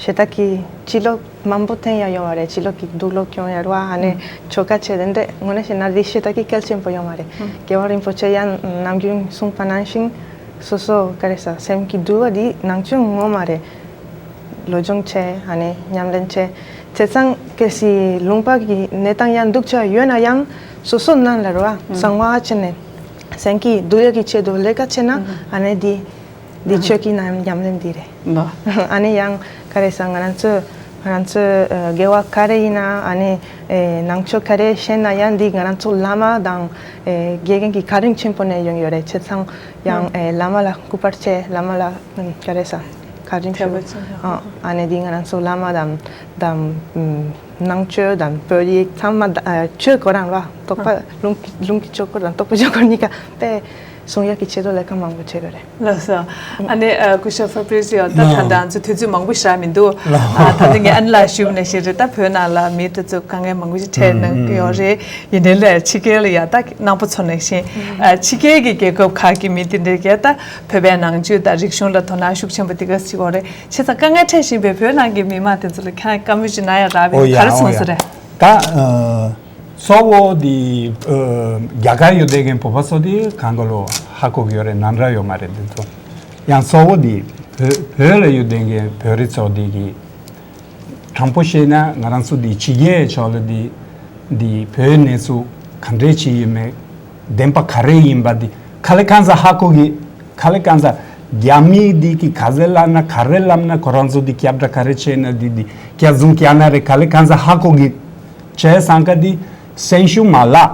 ཞེ་དྲག་གི་ཕྱི་ལོགས་མང་པོ་ཐོན་ཡ་ཡོད་མ་རེད། ཕྱི་ལོགས་ཀྱི་སྡུག་ལོག་ཡོང་ཡ་ར་བ་ཨ་ནི་ཆོ་ག་བྱེད་དེ་འདྲས་དངོས་གནས་བྱས་ན་འདི་ཞེ་དྲག་གི་གལ་ཆེན་པོ་ཡོད་མ་རེད། རྒྱལ་བ་རིན་པོ་ཆེ་ཡང་ནམ་རྒྱུན་གསུངས་པ་ནང་བཞིན་སོ་སོ་ག་རེ་ཟ་སེམས་ཀྱི་སྡུག་བ་འདི་ནང་ཆོས་ངོ་མ་རེད། སློབ་སྦྱོང་བྱས་ཨ་ནི་ཉམས་ལེན་བྱས། བྱས་ཙང་གལ་སྲིད་ལུང་པ་གི་གནས་སྟངས་ཡང་སྡུག་ཅག་ཡོད་ན་ཡང་སོ་སོ་ནང་ལ་རོ་ཨ་གསང་བ་བྱས་ནས་སེམས་ཀྱི་སྡུག་ཡག་གི་ཆེད་དུ་ལས་ཀ་བྱས་ན་ཨ་ནི་འདི་འདི་ཆོས་ཀྱི་ནང་ཉམས་ལེན་འདི་རེད། ཨ་ནི་ཡང་ག་རེ་ཟ་ང་རང་ཚོ་ང་རང་ཚོ་དགེ་བ་ག་རེ་ཡིན་ན་ཨ་ནི་ནང་ཆོས་ག་རེ་ཤེས་ན་ཡང་འདི་ང་རང་ཚོ་བླ་མ་དང་དགེ་རྒན་གྱི་བཀའ་དྲིན་ཆེན་པོ་ནས་ཡོང་ཡོད་རེད། བྱས་ཙང་ཡང་བླ་མ་ལ་སྐུ་པར་བྱས་བླ་མ་ལ་ག་རེ་ཟ། བཀའ་དྲིན་ཆེ། ཨ་ནི་འདི་ང་རང་ཚོ་བླ་མ་དང་དང་ནང་ཆོས་དང་བོད་ཡིག་ཚང་མ་ཆོས་ཁོ་རང་ལ་རྟོགས་པ་ལུང་ལུང་གི་ཆོས་སྐོར་དང་རྟོགས་པ་ཆོས་སྐོར་གཉིས་ཀ་དཔེ་གསུང་ཡག་གི་ཆེད་དུ་ལས་ཀ་མང་པོ་བྱེད་དགོས་རེད། ལགས་སོ། ཨ་ནི་སྐུ་ཞབས་ཕ་པི་རི་སི་ཡོ་ད་ད་ལྟ་ང་ཚོ་དུས་ཚོད་མང་པོ་ཞིག་མི་འདུག་ད་ལྟ་ངས་ཨ་ནི་ལ་ཞུས་པ་ནང་བཞིན་རེད། ད་བོད་ནང་ལ་མི་དེ་ཚོ་དཀའ་ངལ་མང་པོ་ཞིག་འཕྲད་གནང་གི་ཡོད་རེད། ཡིན་ནའི་ལས་ཕྱི་རྒྱལ་ལ་ཡ་ད་གནང་པོ་ཚོ་ནང་བཞིན་ཕྱི་རྒྱལ་གྱི་རྒྱལ་ཁབ་ཁག་གི་མི་དེ་འདྲའི་གས་ད། བོད་པའི་ནང་ཆོས་དང་རིག་གཞུང་ལ་དོ་སྣང་ཤུགས་ཆེན་པོ་དེ་ག་ཞིག་ཡོད་རེད། བྱས་ཙང་དཀའ་ངལ་འཕྲད་བཞིན་པའི་བོད་ནང་གི་མི་མང་དེ་ཚོ་ལ་ཁྱེད་བཀའ་མོལ་ཅིག་གནང་ཡ་རག་པས་ཨོ་ཡ་ག་རེ་ཨོ་གསུངས་ས་ཡ། རེད། ད་ཨ་གཙོ་བོ་དེ་ཨ་རྒྱ་གར་ཡོད་བསྡད་མཁན་བོད་པ་ཚོ་དེ་གང་ག་ལོ་ཧ་གོ་གི་ཡོད་རེད། ནང་འདྲ་ཡོད་མ་རེད། དེ་ཚོ་ཡང་གཙོ་བོ་དེ་བོད་བོད་ལ་ཡོད་བསྡད་མཁན་བོད་རིགས་ཚོ་དེ་གི་དྲང་པོ་བཤད་ན་ང་རང་ཚོ་འདི་ཕྱི་རྒྱལ་ཕྱོགས་ལ་འདི་འདི་བོད་གནས་ཚུལ་ག་འདྲས་ཅིག་ཡིན་མེད་བདེན་པ་ག་རེ་ཡིན་པ་འདི་ག་ལེ་གང་ཟག་ཧ་གོ་གི། ག་ལེ་གང་ཟག་རྒྱ་མི་འདི་གི་ག་ཟེ་ལབ་ན་ག་རེ་ལབ་ན་ཁོ་རང་ཚོ་འདི་སྐྱབས་འདྲ་ག་རེ་བྱས་ན་འདི་འདི་སྐྱབས་བཟུང་སྐྱབས་ན་རེ་ག་ལེ་གང་ཟག་ཧ་གོ་གི། བྱས་ཙང་ཀ་འདི་སེམས་ཤུགས་མ་བརླག་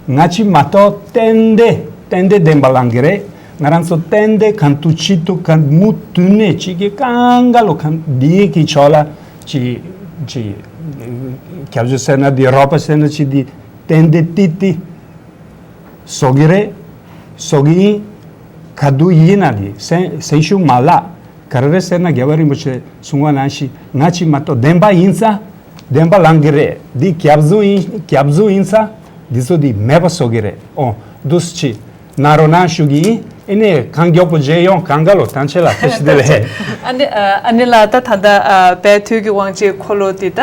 ང་ཅི་མ་གཏོགས་ཏན་ཏན་ཏན་ཏན་བདེན་པ་ལང་གི་རེད། ང་རང་ཚོ་ཏན་ཏན་གང་ཐུག་ཅི་ཐུག་གང་མུ་མཐུད་ནས་ཅིག་གི་གང་ག་ལོ་གང་འདི་གི་ཕྱོགས་ལ་ཅི་ཅི་སྐྱབས་བཅོལ་ཟེར་ན་འདི་རོགས་པ་ཟེར་ན་ཅི་འདི་ཏན་ཏན་ཏི་ཏི་བཟོ་གི་རེད། བཟོ་གི་ཡིན། ག་དུས་ཡིན་ན་འདི་སེམས་སེམས་ཤུགས་མ་བརླག་ག་རེ་རེད་ཟེར་ན་རྒྱལ་བ་རིན་པོ་ཆེ་གསུང་བ་ནང་བཞིན་ང་ཅི་མ་གཏོགས་བདེན་པ་ཡིན་ཙང་བདེན་པ་ལང་གི་རེད། འདི་སྐྱབས་བཟུང་ཡིན་སྐྱབས་བཟུང་ཡིན་ཙང་འདི་ཚོ་འདི་མེད་པ་བཟོ་གི་རེད། ཨོ་འདུག་སེ་ཅི། ན་རོ་ན་ཞུ་གི་ཡིན། ཨེ་ནས་གང་མགྱོགས་པོ་མཇལ་ཡོང་གང་ག་ལོ་ཐང་ཆེ་ལ་ཐེ་ཤི་དེ་ལས། ཨ་ནི་ཨ་ནི་ལ་ད་ད་ད་དཔལ་དུས་ཀྱི་དབང་ཆེན་འཁོར་ལོ་དེ་ད་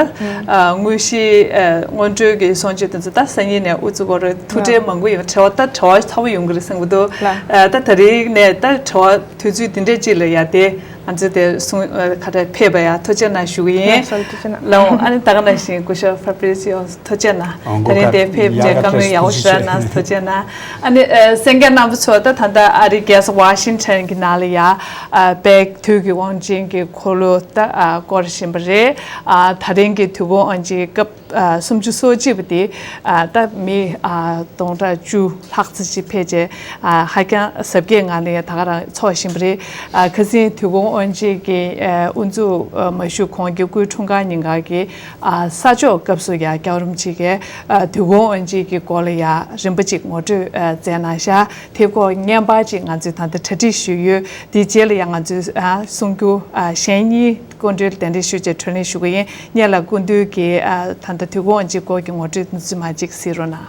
དངོས་གཞི་སྔོན་འགྲོའི་གི་སྲུང་བྱེད་དེ་ཚོ་ད་སང་ཉིན་ནས་དབུ་བཙུགས་པ་རེད། ཐུགས་ཁྲལ་མང་པོ་ཡོད། བྲེལ་བ་ད་བྲེལ་བ་ཚ་པོ་ཡོང་གི་རེད་བསམ་གི་འདུག་ད་ད་རེས་ནས་ད་བྲེལ་བ་དུས་ཚོད་དེ་འདྲས་ཅིག་ལ་ཡ་དེ་ ང་ཚོ་དེར་གསུང་ཨ་ག་རེ་ཕེབས་པ་ཡ་ཐུགས་རྗེ་གནང་ཞུ་གི་ཡིན། ལགས་སོ་ཐུགས་རྗེ་གནང་། ལགས་འོང་། ཨ་ནི་ད་ག་ནང་བཞིན་སྐུ་ཞབས་ཕ་པི་རི་སི་ཨོ་ཐུགས་རྗེ་གནང་། ཨ་ད་རིང་དེར་ཕེབས་ནས་བཀའ་མོལ་ཡག་པོ་ཞེ་དྲག་གནང་། ཐུགས་རྗེ་གནང་། ཨ་ནི་ཨ་གསན་མཁན་རྣམ་པ་ཚོ་ད་ད་ལྟ་ཨ་རིའི་རྒྱལ་ས་ཝ་ཤིང་ཊོན་གྱི་ནང་ལ་ཡ་ཨ་པེག་དུས་ཀྱི་དབང་ཆེན་གྱི་འཁོར་ལོ་ད་ཨ་བསྐོར་བཞིན་པ་རེད། ཨ་ད་རིང་གི་དུས་འཁོར་དབང་ཆེན་སྐབས་ཨ་སུམ་ཅུ་སོ་གཅིག་པ་དེ་ཨ་ད་མི་ཨ་སྟོང་ཕྲག་བཅུ་ལྷག་ཙམ་ཞིག་ཕེབས་རྗེས་ཨ་ཧ་ཅང་གཟབ་རྒྱས་ངང་ནས་ད་ག་རང་འཚོགས་བཞིན་པ་རེད། ཨ་ཁ་སང་དུས་འཁོར་དབང་ཆེན་གྱི་ཨ་དབུ་འཛུགས་ཨ་མ་ཞུས་གོང་གི་སྐུའི་འཁྲུངས་སྐར་ཉིན་གང་གི་ཨ་ས་ཕྱོགས་སྐབས་སུ་ཡང་སྐྱབས་རོམ་གཅིག་གིས་ཨ་དུས་འཁོར་དབང་ཆེན་གྱི་སྐོར་ལ་ཡང་རིམ་པ་གཅིག་ངོ་སྤྲོད་ཨ་མཛད་གནང་ཤག་དེ་སྐོར་བརྙན་པར་གཅིག་ང་ཚོས་ད་ལྟ་གྲ་སྒྲིག་ཞུས་ཡོད། དེའི་རྗེས་ལ་ཡང་ང་ཚོས་ཨ་གསུང་སྒྱུར་ཨ་གཞན་གཉིས་སྐུ་མགྲོན་གདན་འདྲེན་ཞུ་ཆེད་གྲོས་གླེང་ཞུ་གི་ཡིན། སྔོན་ལ་སྐུ་མདུན་གྱིས་ཨ་ད་ལྟ་དུས་འཁོར་དབང་ཆེན་སྐོར་གྱི་ངོ་སྤྲོད་གནས་ཚུལ་མར་གཅིག་གཟིགས་རོགས་གནང་།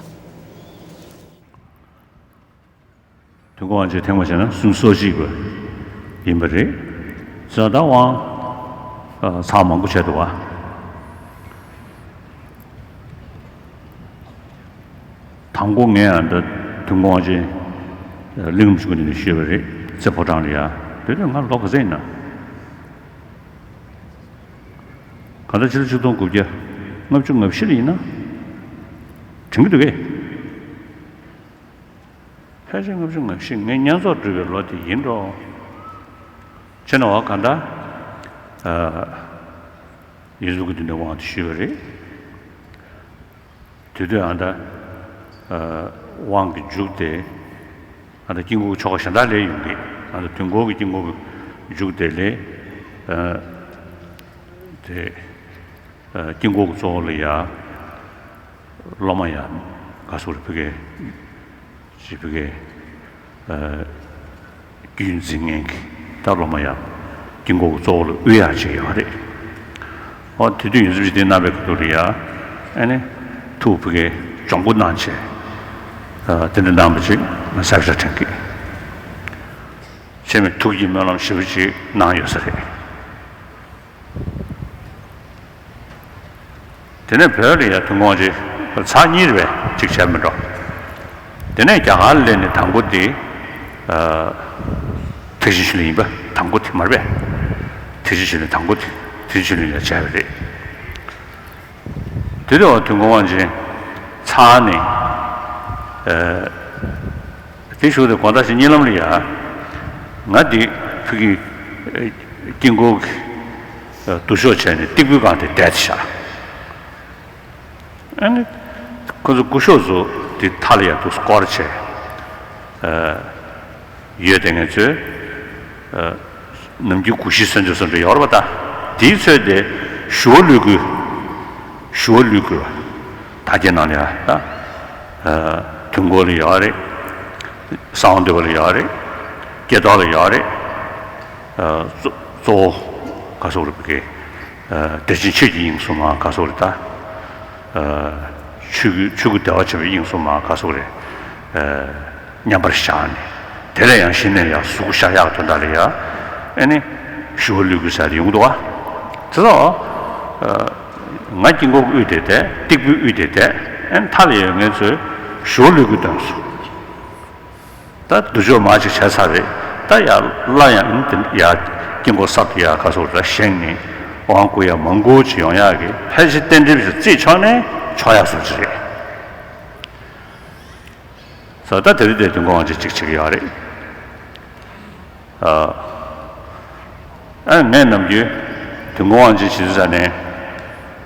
དུས་འཁོར་དབང་ཆེན་ཐེངས་མ་བྱས་ན་སུམ་ཅུ་སོ་གཅིག་པ་ཡིན་པ་རེད། བྱས་ཙང་ད་དབང་ཨ་ཚར་མང་པོ་བྱས་འདུག་བ། དང་པོ་ངས་ཨ་ད་དུས་འཁོར་དབང་ཆེན་གླིང་རིན་པོ་ཆེ་སྐུ་མདུན་ནས་ཞུས་པ་རེད། རྩེ་ཕོ་བྲང་ལ་ཡ། དེ་དུས་ང་ལོ་ག་ཚོད་ཡིན་ན། གང་ལྟར་ཕྱི་ལོ་ཆིག་སྟོང་དགུ་བརྒྱ་ལྔ་བཅུ་ང་བཞི་ལ་ཡིན་ན་དྲན་གྱི་འདུག་གས། ཕལ་ཆེར་ལྔ་བཅུ་ང་བཞི། ངས་བསྙེན་རྫོགས་གྲུབ་པའི་ལོ་དེ་ཡིན་འགྲོ། བྱས་ན་འོ་ག་འདྲ། ཨ་ཡེ་ཤེས་སྐུ་མདུན་ནས་དབང་དེ་ཞུས་པ་རེད། དེ་དུས་ཨ་ད་ཨ་དབང་གི་མཇུག་དེ་ཨ་ད་དཀྱིལ་འཁོར་གྱི་ཆོ་ག་གཞན་དག་ལས་ཡོང་གི། ཨ་ད་དུས་འཁོར་གྱི་དཀྱིལ་འཁོར་གྱི་མཇུག་དེ་ལས་ཨ་དེ་ཨ་དཀྱིལ་འཁོར་གྱི་གཙོ་བོ་ལ་ཡ་སློབ་མ་ཡ་ག་སོགས་རེ་ཕ་གི་ཅིག་ཕ་གི་ཨ་རྒྱུད་འཛིན་མཁན་གྱི་ད་སློབ་མ་ཡ་དཀྱིལ་འཁོར་གྱི་གཙོ་བོ་ལ་དབུལ་ཡག་ཅིག་ཡོད་རེད། ཨོ་དེ་དུས་ཡོངས་འཛིན་ཅིག་དེ་གནང་བའི་ཁ་ཐུག་ལ་ཡ་ཨ་ནི་ཐུགས་ཕ་གི་གྱོང་པོ་གནང་བྱས་ཨ་དེ་འདྲ་གནང་བ་ཅིག་ང་གསལ་པོ་ཞིག་དྲན་གི། བྱས་ནས་ཐུགས་ཀྱི་སྨོན་ལམ་ཞེ་པོ་ཅིག་གནང་ཡོད་ས་རེད། དེ་ནས་བོད་ལ་ཡ་དུས་འཁོར་དབང་ཆེན་ཚར་གཉིས་རེད་པས། གཅིག་བྱས་མི་འགྲོ། དེ་ནས་རྒྱ་གར་ལ་སླེབས་ནས་དང་པོ་དེ་ཨ་ཐེག་ཆེན་ཆོས་གླིང་ཡིན་པ། དང་པོ་དེ་མ་རེད་པས། ཐེག་ཆེན་ཆོས་གླིང་། དང་པོ་དེ་ཐེག་ཆེན་ཆོས་གླིང་ལ་བྱས་པ་རེད། དེ་དུས་འོ་དུས་འཁོར་དབང་ཆེན་ཚར་ནས་ཨ་དེ་བཞུགས་དེ་དགོང་དག་ཅིག་གཉིད་ལམ་ལ་ཡ་ང་འདི་ཕ་གི་དཀྱིལ་འཁོར་གྱི་ཨ་འདུ་ཤོག་བྱས་ནས་སྟེགས་བུའི་སྒང་དེ་བསྡད་དེ་བཞག་ཨ་ནི་ཁོ་ཚོ་སྐུ་ཞབས་ཚོ་དེ་མཐའ་ལ་ཡ་འདུག་སྐོར་བྱས་ཨ་ཡོད་དེ། ང་ཚོས་ཨ་ནམ་རྒྱུན་གུ་ཤྲི་གསོལ་འདེབས་གསོལ་འདེབས་ཡོད་རེད་པ། ད་དེའི་ཚོད་དེ་ཞུ་བ་ལུས་དགོས། ཞུ་བ་ལུས་དགོས་པ། ད་རྒྱ་ནང་ལ་ཡ་ད་ཨ་དུས་འཁོར་ལ་ཡོད་རེད། གསང་བ་འདུས་པ་ལ་ཡོད་རེད། སྐྱེ་ཐོག་ལ་ཡོད་རེད། ཨ་གཙོ་གཙོ་བོ་ག་སོགས་རེད་པ་གི་ཨ་བདེ་ཆེན་ཆོས་ཀྱི་དབྱིངས་སུ་མ་ག་སོགས་རེད་ད། ཨ་ཆོས་ཀྱི་ཆོས་ཀྱི་བདེ་བ་ཆེན་པོའི་དབྱིངས་སུ་མ་ག་སོགས་རེད། ཨ་མཉམ་པར་བཞག་ནས་དེ་ལ་ཡང་གཞི་ནས་ཡང་གཟུགས་བཞག་ཡག་དོན་དག་ལ་ཡ་ཨ་ནི་ཞུ་བ་ལུས་དགོས་ཟེར་ཡོང་གི་འདུག་བ། དེ་ཚོ་ཨ་ང་དཀྱིལ་འཁོར་གྱི་དབུས་དེ་བསྡད། སྟེགས་བུའི་དབུས་དེ་བསྡད། ཨ་ནི་མཐའ་ལ་ཡོད་ངེད་ཚོས་ཞུ་བ་ལུས་དགོས་དོན་སོང་། ད་འདུ་ཤོག་མར་ཅིག་བྱས་ཚར་རེད། ད་ཡར་སླར་ཡང་ཨིན་དེ་ཡར་དཀྱིལ་འཁོར་གསར་དུ་ཡར་ག་སོགས་རེ་བཞེངས་ནས་དབང་བསྐུར་ཡ་མང་པོ་ཅིག་ཡོང་ཡག་གི་ཕལ་ཆེར་རྟེན་འབྲེལ་ཅིག་བརྩིས་ཆོག་ནས་ཆོག་ཡག་བཟོ་ཅིག་རེད། ས་ད་དེ་རིང་དེ་དུས་འཁོར་དབང་ཆེན་གཅིག་བྱེད་ཀྱི་ཡོད་རེད། ཨ་ཨ་ངས་ནམ་རྒྱུན་དུས་འཁོར་དབང་ཆེན་བྱེད་དུས་ས་ནས་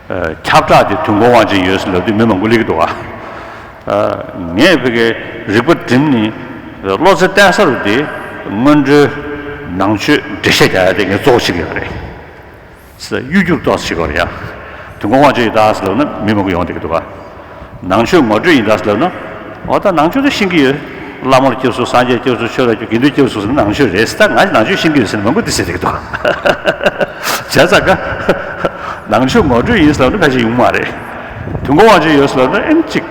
ཨ་ཁྱབ་བསྒྲགས་དེ་དུས་འཁོར་དབང་ཆེན་ཡོད་ཟེར་ལབ་དུས་མི་མང་པོ་སླེབས་ཀྱི་འདུག་ཨ། ཨ་ངས་ཕ་གིའི་རིག་པ་བསྒྲིམས་ནས་བློ་རྩེ་གཏད་ས་རུ་དེ་སྔོན་འགྲོའི་ནང་ཆོས་འགྲེལ་བཤད་རྒྱག་ཡ་དེ་ངས་གཙོ་བོ་བྱེད་ཀྱི་ཡོད་རེད། ས་གཡོ་སྒྱུར་ཏོག་ཙམ་བྱེད་དགོས་རེད་ཡ། དུས་འཁོར་དབང་ཆེན་ཡོད་ད་ཟེར་ལབ་ན་མི་མང་པོ་ཡོང་བསྡད་ཀྱི་འདུག་ག། ནང་ཆོས་ངོ་སྤྲོད་ཡིན་ད་ཟེར་ལབ་ན། འོ་ད་ནང་ཆོས་དེ་ཤེས་ཀྱི་ཡོད། བླ་མར་སྐྱབས་སུ། སངས་རྒྱས་སྐྱབས་སུ། ཆོས་ལ་སྐྱབས། དགེ་འདུན་སྐྱབས་སུ་ཟེར་ན་ནང་ཆོས་རེད་ཟེར། ད་ང་ནང་ཆོས་ཤེས་ཀྱི་ཡོད་ཟེར་ན་མང་པོ་དེ་ཟེར་བསྡད་ཀྱི་འདུག་ག། བྱས་ཙང་ག། ནང་ཆོས་ངོ་སྤྲོད་ཡིན་ཟེར་ལབ་ན་ཕལ་ཆེར་ཡོང་མ་རེད། དུས་འཁོར་དབང་ཆེན་ཡོད་ཟེར་ལབ་ན་ཨེམ་ཅིག་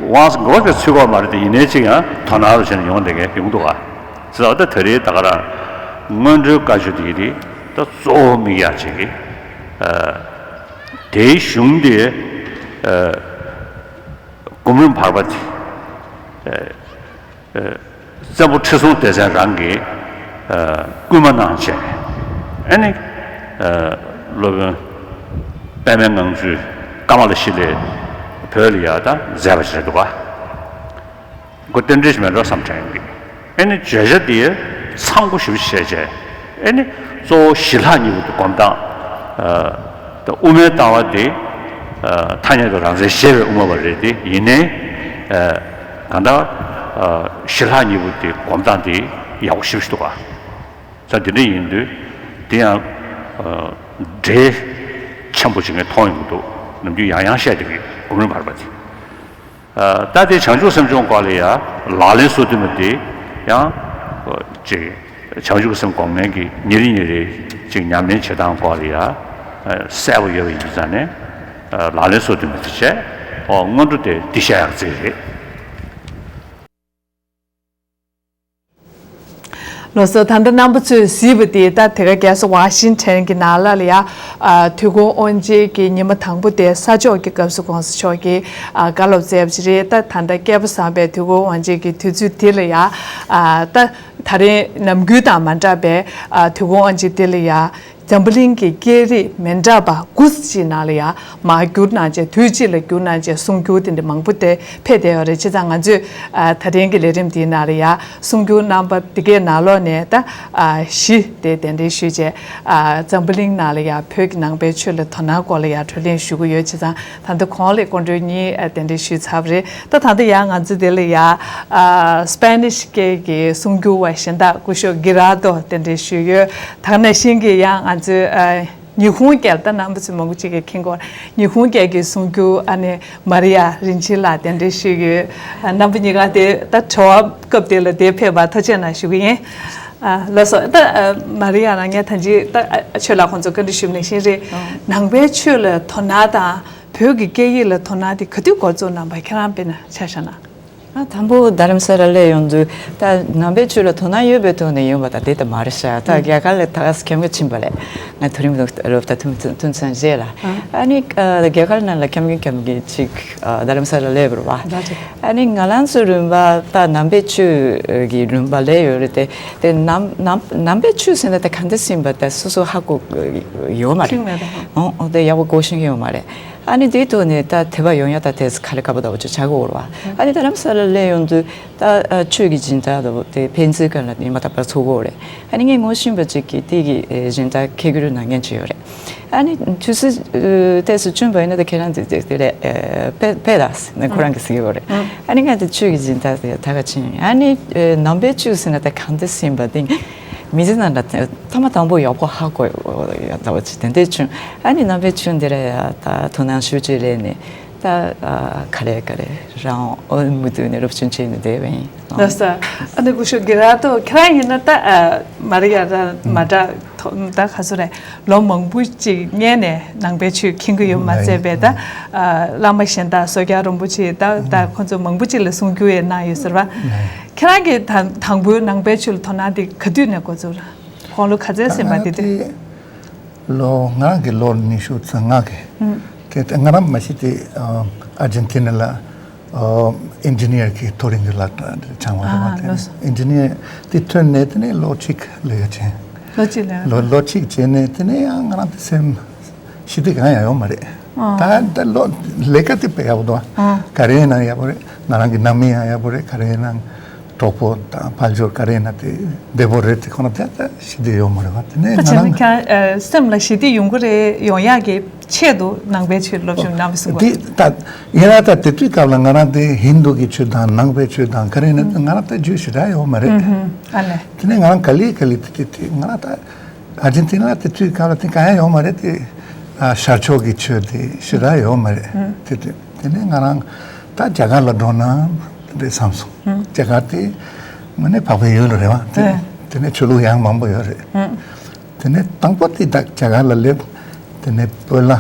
དབང་ས་འགོ་པ་ཚོས་ཚུད་ཀྱི་ཡོད་མ་རེད་དེ། ཡིན་ནའི་ཅིག་ཡང་དོ་སྣང་རུ་བྱས་ནས་ཡོང་བསྡད་མཁན་ཡོང་འདུག་ག། ཟེར་བ་ད་དེ་རིང་ད་ག་རང་སྔོན་འགྲོའི་བཀའ་ཆོས་དེ་དེ་ད་གཙོ་བོ་དམིགས་ཡག་ཅིག་གི། ཨ་དེའི་གཞུང་དེ་ཨ་སྒོམ་རིམ་བར་པ་དེ་ཨ་ཨ་བཙན་པོ་ཁྲི་སྲོང་ལྡེ་བཙན་རང་གིས་ཨ་བསྐུལ་མ་གནང་བྱས། ཨ་ནི། ཨ། སློབ་དཔོན་པདྨའི་ངང་ཚུལ་ཀ་མ་ལ་ཤཱི་ལས་བོད་ལ་ཡ་ད་མཛད་པ་ཞིག་རེད་འདུག་ག། ཁོ་རྟེན་འབྲེལ་ཞིག་མེད་འགྲོ་བསམ་དྲན་གི། ཨ་ནི་བརྗོད་བྱ་དེ་ཚང་པོ་ཞིག་བཤད་བྱས། ཨ་ནི་གཙོ་བོ་ཞི་ལྷག་གཉིས་པོ་དེ་སྒོམ་སྟངས། ཨ། ད་དབུ་མའི་ལྟ་བ་དེ། ཨ། ཐ་སྙད་དུ་རང་མཚན་ཤེས་པའི་དབུ་མ་པ་རེད་དེ། ཡིན་ནའི། ཨ། གང་ལྟར། ཨ། ཞི་ལྷག་གཉིས་པོ་དེ་སྒོམ་སྟངས་དེ་ཡག་པོ་ཞེ་པོ་ཞིག་འདུག་ག། ད་དེ་འདྲ་ཡིན་དུས་དེ་ཡང་། ཨ། འབྲེལ་ཆེན་པོ་ཞིག་ངས་མཐོང་ཡོང་གི་འདུག། ནམ་རྒྱུན་ཡང་ཡང་བཤད་བསྡད་ཀྱི་སྒོམ་རིམ་བར་པ་དེ། ཨ། ད་དེ་བྱང་ཆུབ་སེམས་སྦྱོང་སྐོར་ལ་ཡ་ལག་ལེན་སོ་བདུན་པ་དེ་ཡང་། ཨ། ཅིག་བྱང་ཆུབ་སེམས་སྒོམ་མཁན་གྱིས་ཉིན་རེ་ཉིན་རེ་ཅིག་ཉམས་ལེན་བྱེད་སྟངས་སྐོར་ལ་ཡ། ཨ། གསལ་པོ་ཡོད་པ་ཡིན་ཙང་ནས། ཨ། ལག་ལེན་སོ་བདུན་པ་དེ་བྱས། ཨོ། སྔོན་འགྲོ་དེ་འདི་བཤད་ཡག་ཅིག་རེད། ལགས་སོ། ད་ལྟ་རྣམ་པ་ཚོས་གཟིགས་པ་དེ་ད་དེ་ག་རྒྱལ་ས་ཝ་ཤིང་ཊོན་གྱི་ནང་ལ་ལ་ཡ། ཨ། དུས་འཁོར་དབང་ཆེན་གྱི་ཉི་མ་དང་པོ་དེ་ས་ཕྱོགས་ཀྱི་སྐབས་སུ་༸གོང་ས་མཆོག་གིས། ཨ། བཀའ་སློབ་སྩལ་བ་ཞིག་རེད། ད་ད་ལྟ་བསྐལ་པ་བཟང་པའི་དུས་འཁོར་དབང་ཆེན་གྱི་དུས་ཚོད་དེ་ལ་ཡ། ཨ། ད་ད་རེས་ནམ་རྒྱུན་དང་མ་འདྲ་བའི། ཨ། དུས་འཁོར་དབང་ཆེན་དེ་ལ་ཡ། འཛམ་བུ་གླིང་གི་སྐད་རིགས་མི་འདྲ་བ་དགུ་ཅིག་ནང་ལ་ཡ་མར་བསྒྱུར་གནང་བྱས། དུས་གཅིག་ལ་བསྒྱུར་གནང་བྱས། གསུང་སྒྱུར་དེ་འདྲ་མང་པོ་དེ་ཕེབས་བསྡད་ཡོད་རེད། བྱས་ཙང་ང་ཚོས། ཨ། ད་ཐེངས་ཀྱི་ལས་རིམ་འདིའི་ནང་ལ་ཡ་གསུང་སྒྱུར་རྣམ་པ་འདི་གའི་ནང་ལོགས་ནས་ད། ཨ། བཞི་དེ་གདན་འདྲེན་ཞུས་བྱས། ཨ། འཛམ་བུ་གླིང་ནང་ལ་ཡ་བོད་ཀྱི་ནང་པའི་ཆོས་ལ་དོ་སྣང་སྐོར་ལ་ཡ་བགྲོ་གླེང་ཞུ་གི་ཡོད། བྱས་ཙང་ད་ལྟ་གོང་ལ་སྐུ་མགྲོན་གཉིས། ཨ། གདན་འདྲེན་ཞུས་ཚར་བ་རེད། ད་ད་ལྟ་ཡང་ང་ཚོ་འདི་ལ་ཡ། ཨ། སི་པེ་ནིཤ་སྐད་ཀྱི་གསུང་སྒྱུར་བ་གཞན་དག་སྐུ་ཞབས་གྷི་ར་ཏོ་གདན་འདྲེན་ཞུས་ཡོད། ད་ག་ནང་བཞིན་གྱི་ཡང་ང་ཚོའི། ཨ། ཉི་ཧོང་སྐད། ད་རྣམ་པ་ཚོས་མང་པོ་ཅིག་གིས་མཁྱེན་གྱི་ཡོད། ཉི་ཧོང་སྐད་ཀྱི་གསུང་སྒྱུར་ཨ་ནི་མ་རི་ཡ་རིན་ཆེན་ལགས་གདན་འདྲེན་ཞུས་ཡོད། ཨ། རྣམ་པ་གཉིས་ཀ་དེ་ད་དྲི་བ་སྐབས་དེ་ལ་དེ་ཕེབས་པར་ཐུགས་རྗེ་གནང་ཞུ་གི་ཡིན། ཨ། ལགས་སོ། ད། ཨ། མ་རི་ཡ་རང་ཉིད་ད་ཅི་ད། ཨ། ཆོས་ལ་ཁོང་ཚོ་བཀའ་འདྲི་ཞུས་པ་ནང་བཞིན་རེད། ཨ། ནང་པའི་ཆོས་ལ་དོ་སྣང་དང་བོད་ཀྱི་སྐད་ཡིག་ལ་དོ་སྣང་དེ་ག་དུས་འགོ་བཙུགས་གནང་བ་ཁྱེད་རང་དཔེར་ན་ཆ་བཞག་ན། ཨ། དང་པོ་རྡ་རམ་ས་ལ་སླེབས་ཡོང་དུས་ད་ནང་པའི་ཆོས་ལ་དོ་སྣང་ཡོད་པའི་ཐོག་ནས་ཡོང་བ་དང་དེ་ལྟ་མ་རེད་ཤག། ད་ཨ། རྒྱ་གར་ལ་ད་ག་སེ་འཁྱམ་གི་ཕྱིན་པ་རེད། ང་མཐོ་རིམ་སློབ་གྲྭ་ཐོན་ཐོན་ཚར་རྗེས་ལ། ཨ། ཨ་ནི། ཨ། རྒྱ་གར་ནང་ལ་འཁྱམ་གིན་འཁྱམ་གིན་ཅིག། ཨ། རྡ་རམ་ས་ལ་སླེབས་པ་རེད་པ། ལགས་རེད། ཨ་ནི་ང་རང་ཚོའི་རིམ་པ་ད་ནང་པའི་ཆོས་ཀྱི་རིམ་པ་སླེབས་ཡོད་རེད་དེ། དེ་ནང་ནང་ནང་པའི་ཆོས་ཟེར་ན་ད་ག་འདྲ་ཟེར་བ་ད་སོ་སོ་ཧ་གོ་ཡོད་མ་རེད། ཁྱོན་ནས་ད། ཨོ། ཨོ། དེ་ཡག་པོ་གོ་ཤེས་ཀྱི་ཡོད་མ་རེད། ཨ་ནི་དེའི་ཐོག་ནས་ད་དད་པ་ཡོང་ཡ་ད་དེ་ཁ་ལས་ཁ་བ་ད་འོ་ཅིག་ཆགས་ཀྱི་ཡོད་རེད་པ། ཨ་ནི་རྡ་རམ་ས་ལ་སླེབས་ཡོང་དུས་ད། ཨ། ཆོས་ཀྱི་སྦྱིན་བདག་ད་དེ་ཕན་ཚུན་སྒང་ལ་ཉི་མ་རྟག་པར་ཚོགས་ཀྱི་ཡོད་རེད། ཨ་ནི་ངས་ངོ་ཤེས་པ་ཅིག་གིས་དེ་གི་སྦྱིན་བདག་ཁེ་གྱུར་གནང་མཁན་ཅིག་ཡོད་རེད། ཨ་ནི་དུས་ཚོད་ཏོག་ཙམ་བྱུང་བ་ཡིན་ན་ད་ཁྱེད་རང་དེ་དེ་དེ་རེད། ཨ། ཕེབས་ཕེབས་ད་ཟེར་ནས་ཁོ་རང་གིས་ཟེར་གྱི་ཡོད་རེད། ཨ་ནི་ང་དེ་ཆོས་ཀྱི་སྦྱིན་བདག་དེ་ད་ག་ཕྱིན། ཨ་ནི་ནང་པའི་ཆོས་ཟེར་ན་ད་ག་འདྲ་ཟེར་བ་དེ། མི་ཚེ་ནང་ལ་ཐ་མ་དང་པོ་ཡག་པོ་ཧ་གོ་ཡ་ལྟ་བུ་ཅིག་དེ་འདྲ་བྱུང་། ཨ་ནི་ནང་པའི་ཆོས་འདི་ལ་ཡ་ད་དོ་སྣང་ཤུགས་ཆེ་སླེབས་ནས་ད། ཨ། ག་རེ་ག་རེ་རང་འོ་མུ་མཐུད་ནས་སློབ་སྦྱོང་བྱས་ནས་བསྡད་པ་ཡིན། ལགས་སོ། ཨ་ནི་སྐུ་ཞབས་གྷི་ར་ཏོ་ཁྱེད་རང་ཡིན་ན་ད། ཨ། མ་རི་ཡ་ར་མ་འདྲ་ཐོ་ད་ག་ཚོད་རེད། ལོ་མང་པོ་ཅིག་སྔོན་ནས་ནང་པའི་ཆོས་མཁྱེན་གྱི་ཡོད་མ་ཚད་པས་ད། ཨ། བླ་མ་གཞན་དག་བཟོ་རྒྱལ་རིན་པོ་ཆེ་ད་ད་ཁོང་ཚོ་མང་པོ་ཅིག་ལ་གསུང་སྒྱུར་ཡང་གནང་ཡོད་ཟེར་བ། ཁྱེད་རང་གིས་ད་དང་པོའི་ནང་པའི་ཆོས་ལ་དོ་སྣང་དེ་ག་དུས་ནས་འགོ་བཙུགས་ར། དགུང་ལོ་ག་ཚོད་ཟིན་པ་དེ་དུས། ལོ་ང་རང་གི་ལོ་ཉི་ཤུ་རྩ་ལྔ་གི། ཨུམ། དེ་ང་རང་མ་གཞི་དེ་ཨ་ཨར་ཇེན་ཐི་ན་ལ་ཨ་ཨིན་ཇི་ནི་ཡར་གི་མཐོ་རིམ་གྱི་བསླབ་གྲྭ་སྦྱངས་པ་རེད་པ། ཨ། དེ་ནས་ལགས་སོ། ཨིན་ཇི་ནི་ཡར་དེ་ཐོན་ནས་དེ་ནས་ལོ་གཅིག་ལས་ཀ་བྱས། ལོ་གཅིག་ལས་ཀ། ལོ་ལོ་གཅིག་བྱས་ནས་དེ་ནས་ཡང་ང་རང་དེ་སེམས་ཞི་བདེ་གང་ཡང་ཡོད་མ་རེད། ཨ། ད་ད་ལོ་ལས་ཀ་དེ་དཔེ་ཡག་པོ་འདུག། ཨ། ག་རེ་ཡིན་ན་ཡག་པོ་རེད། ང་རང་གི་ནང་མི་ཡང་ཡག་པོ་རེད། ག་རེ་ཡིན་ན། གྲོགས་པོ་དང་ཕར་ཕྱོགས་ག་རེ་ཡིན་ན་དེ་བདེ་པོ་རེད། དེ་ཁོ་ན་དེ་ལྟ་ཞི་བདེ་ཡོད་མ་རེད་པ། དེ་ནས་ད་ང་བྱས་ན་རང་ཁྱེད་རང་སེམས་ལ་ཞི་བདེ་ཡོང་གི་རེད། ཡོང་ཡག་གི་ཆེད་དུ་ནང་པའི་ཆོས་སློབ་སྦྱོང་གནང་བ་གསུངས་པ། དེ་ད་ཡིན་ན་ད་དེ་དུས་སྐབས་ལ་ང་རང་དེ་ཧིན་དུ་གི་ཆོས་དང་ནང་པའི་ཆོས་དང་ག་རེ་ཡིན་ན་ང་རང་ད་རྒྱུས་ཞེ་དྲག་ཡོད་མ་རེད། ཨ་ལས། དེ་ནས་ང་རང་ག་ལེ་ག་ལེ་དེ་དེ་དེ་ང་རང་ད། ཨར་ཇེན་ཐི་ན་ལ་དེ་དུས་སྐབས་ལ་དེ་གང་ཡང་ཡོད་མ་རེད་དེ། ཨ། ཤར་ཕྱོགས་ཀྱི་ཆོས་དེ་ཞེ་དྲག་ཡོད་མ་རེད། ཨུ། དེ་དུས་དེ་ནས་ང་རང་ད་རྒྱ་གར་ལ་འགྲོ་ན་དེ་འདྲ་བསམ་སོང་། ཨུ། རྒྱ་གར་དེ་དངོས་གནས་འཕགས་པའི་ཡུལ་རེད་པ། དེ། ཨེ། དེ་ནས་ཆོས་ལུགས་ཡང་མང་པོ་ཡོད་རེད། ཨུ། དེ་ནས་དང་པོ་དེ་ད་རྒྱ་གར་ལ་སླེབས། དེ་ནས་བོད་ལ།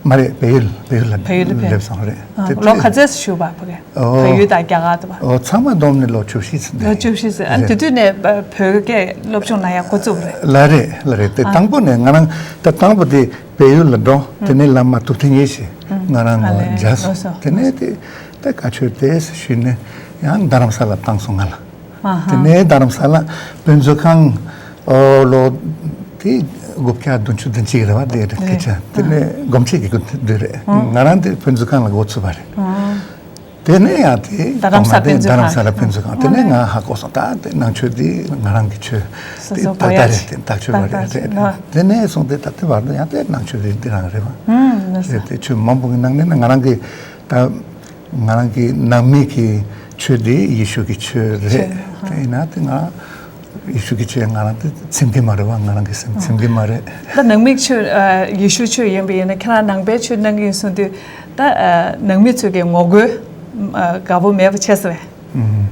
མ་རེད། བལ་ཡུལ། བལ་ཡུལ་ལ། བལ་ཡུལ་ལ་ཕེབས། སླེབས་སོང་རེད། ཨ། དེ་ལོ་དུས་ག་ཚོད་བཞུགས་པ་ཕ་གི། ཨོ། བལ་ཡུལ་དང་རྒྱ་གར་དུ་བ། ཨོ། ཚང་མ་བསྡོམས་ནས་ལོ་བཅུ་བཞི་ཙམ་རེད། ལོ་བཅུ་བཞི་ཙམ། ཨ། རེད། དེ་དུས་ནས་བོད་སྐད་སློབ་སྦྱོང་གནང་ཡག་འགོ་བཙུགས་པ་རེད། ལགས་རེད། ལགས་རེད། དེ། ཨ། དང་པོ་ནས་ང་རང་ད་དང་པོ་དེ་བལ་ཡུལ་ལ་འགྲོ། ཨ། དེ་ནས་བླ་མ་ཐུབ་བསྟན་ཡེ་ཤེས། ཨ། ང་རང་ལ་ལགས་རེད། མཇལ་སོང་། ལགས་སོ། དེ་ནས་དེ་ད་བཀའ་ཆོས་དེ་ཞུས་ནས་ཡང་རྡ་རམ་ས་ལ་བཏང་སོང་ང་ལ། ཨ་ཧ། དེ་ནས་རྡ་རམ་ས་ལ་དཔེ་མཛོད་ཁང་། ཨོ། ལོ་དེ་ དགུ་བརྒྱ་བདུན་ཅུ་དོན་གཅིག་རེད་བ། དེ་རེད་སྐད་ཆ་དེ་ནས་སྒོམ་ཆེན་གྱི་སྐུ་དུས་རེད། ང་རང་དེ་ཕུན་ཚོགས་ཁང་ལ་འགོ་ཚུགས་པ་རེད། དེ་ནས་ཡང་དེ་རྡ་རམ་ས་ལ་ཕུན་ཚོགས་ཁང་། རྡ་རམ་ས་ལ་ཕུན་ཚོགས་ཁང་དེ་ནས་ང་ཧ་གོ་སོང་། ད་དེ་ནང་ཆོས་དེ་ང་རང་གི་ཆོས་དེ་ཏག་ཏག་རེད། དེ་ཐག་ཆོད་པ་རེད། དེ་ནས་བཟུང་སྟེ་ད་ལྟའི་བར་དུ་ཡང་དེ་ནང་ཆོས་དེ་འདི་རང་རེད་བ། རེད། དེ་ཆོས་མང་པོ་གི་ནང་ནས་ང་རང་གི་ད་ང་རང་གི་ནང་མི་གི་ཆོས་དེ་ཡེ་ཤུ་གི་ཆོས་རེད། དེ་ཡིན་ན་དེ་ང་ཡེ་ཤུ་གི་ཆོས་ང་རང་དེ་ཚིམ་གི་མ་རེད་བ། ང་རང་གི་སེམས་ཚིམ་གི་མ་རེད། ད་ནང་མི་ཆོས་ཨ་ཡེ་ཤུ་ཆོས་ཡིན་པ་ཡིན་ན། ཁྱེད་རང་ནང་པའི་ཆོས་གནང་གི་ཡིན་གསུངས་དུས་ད་ཨ་ནང་མི་ཚོ་གི་ངོ་རྒོལ་ཨ་དགའ་པོ་མེད་པ་བྱས་སོང་བས།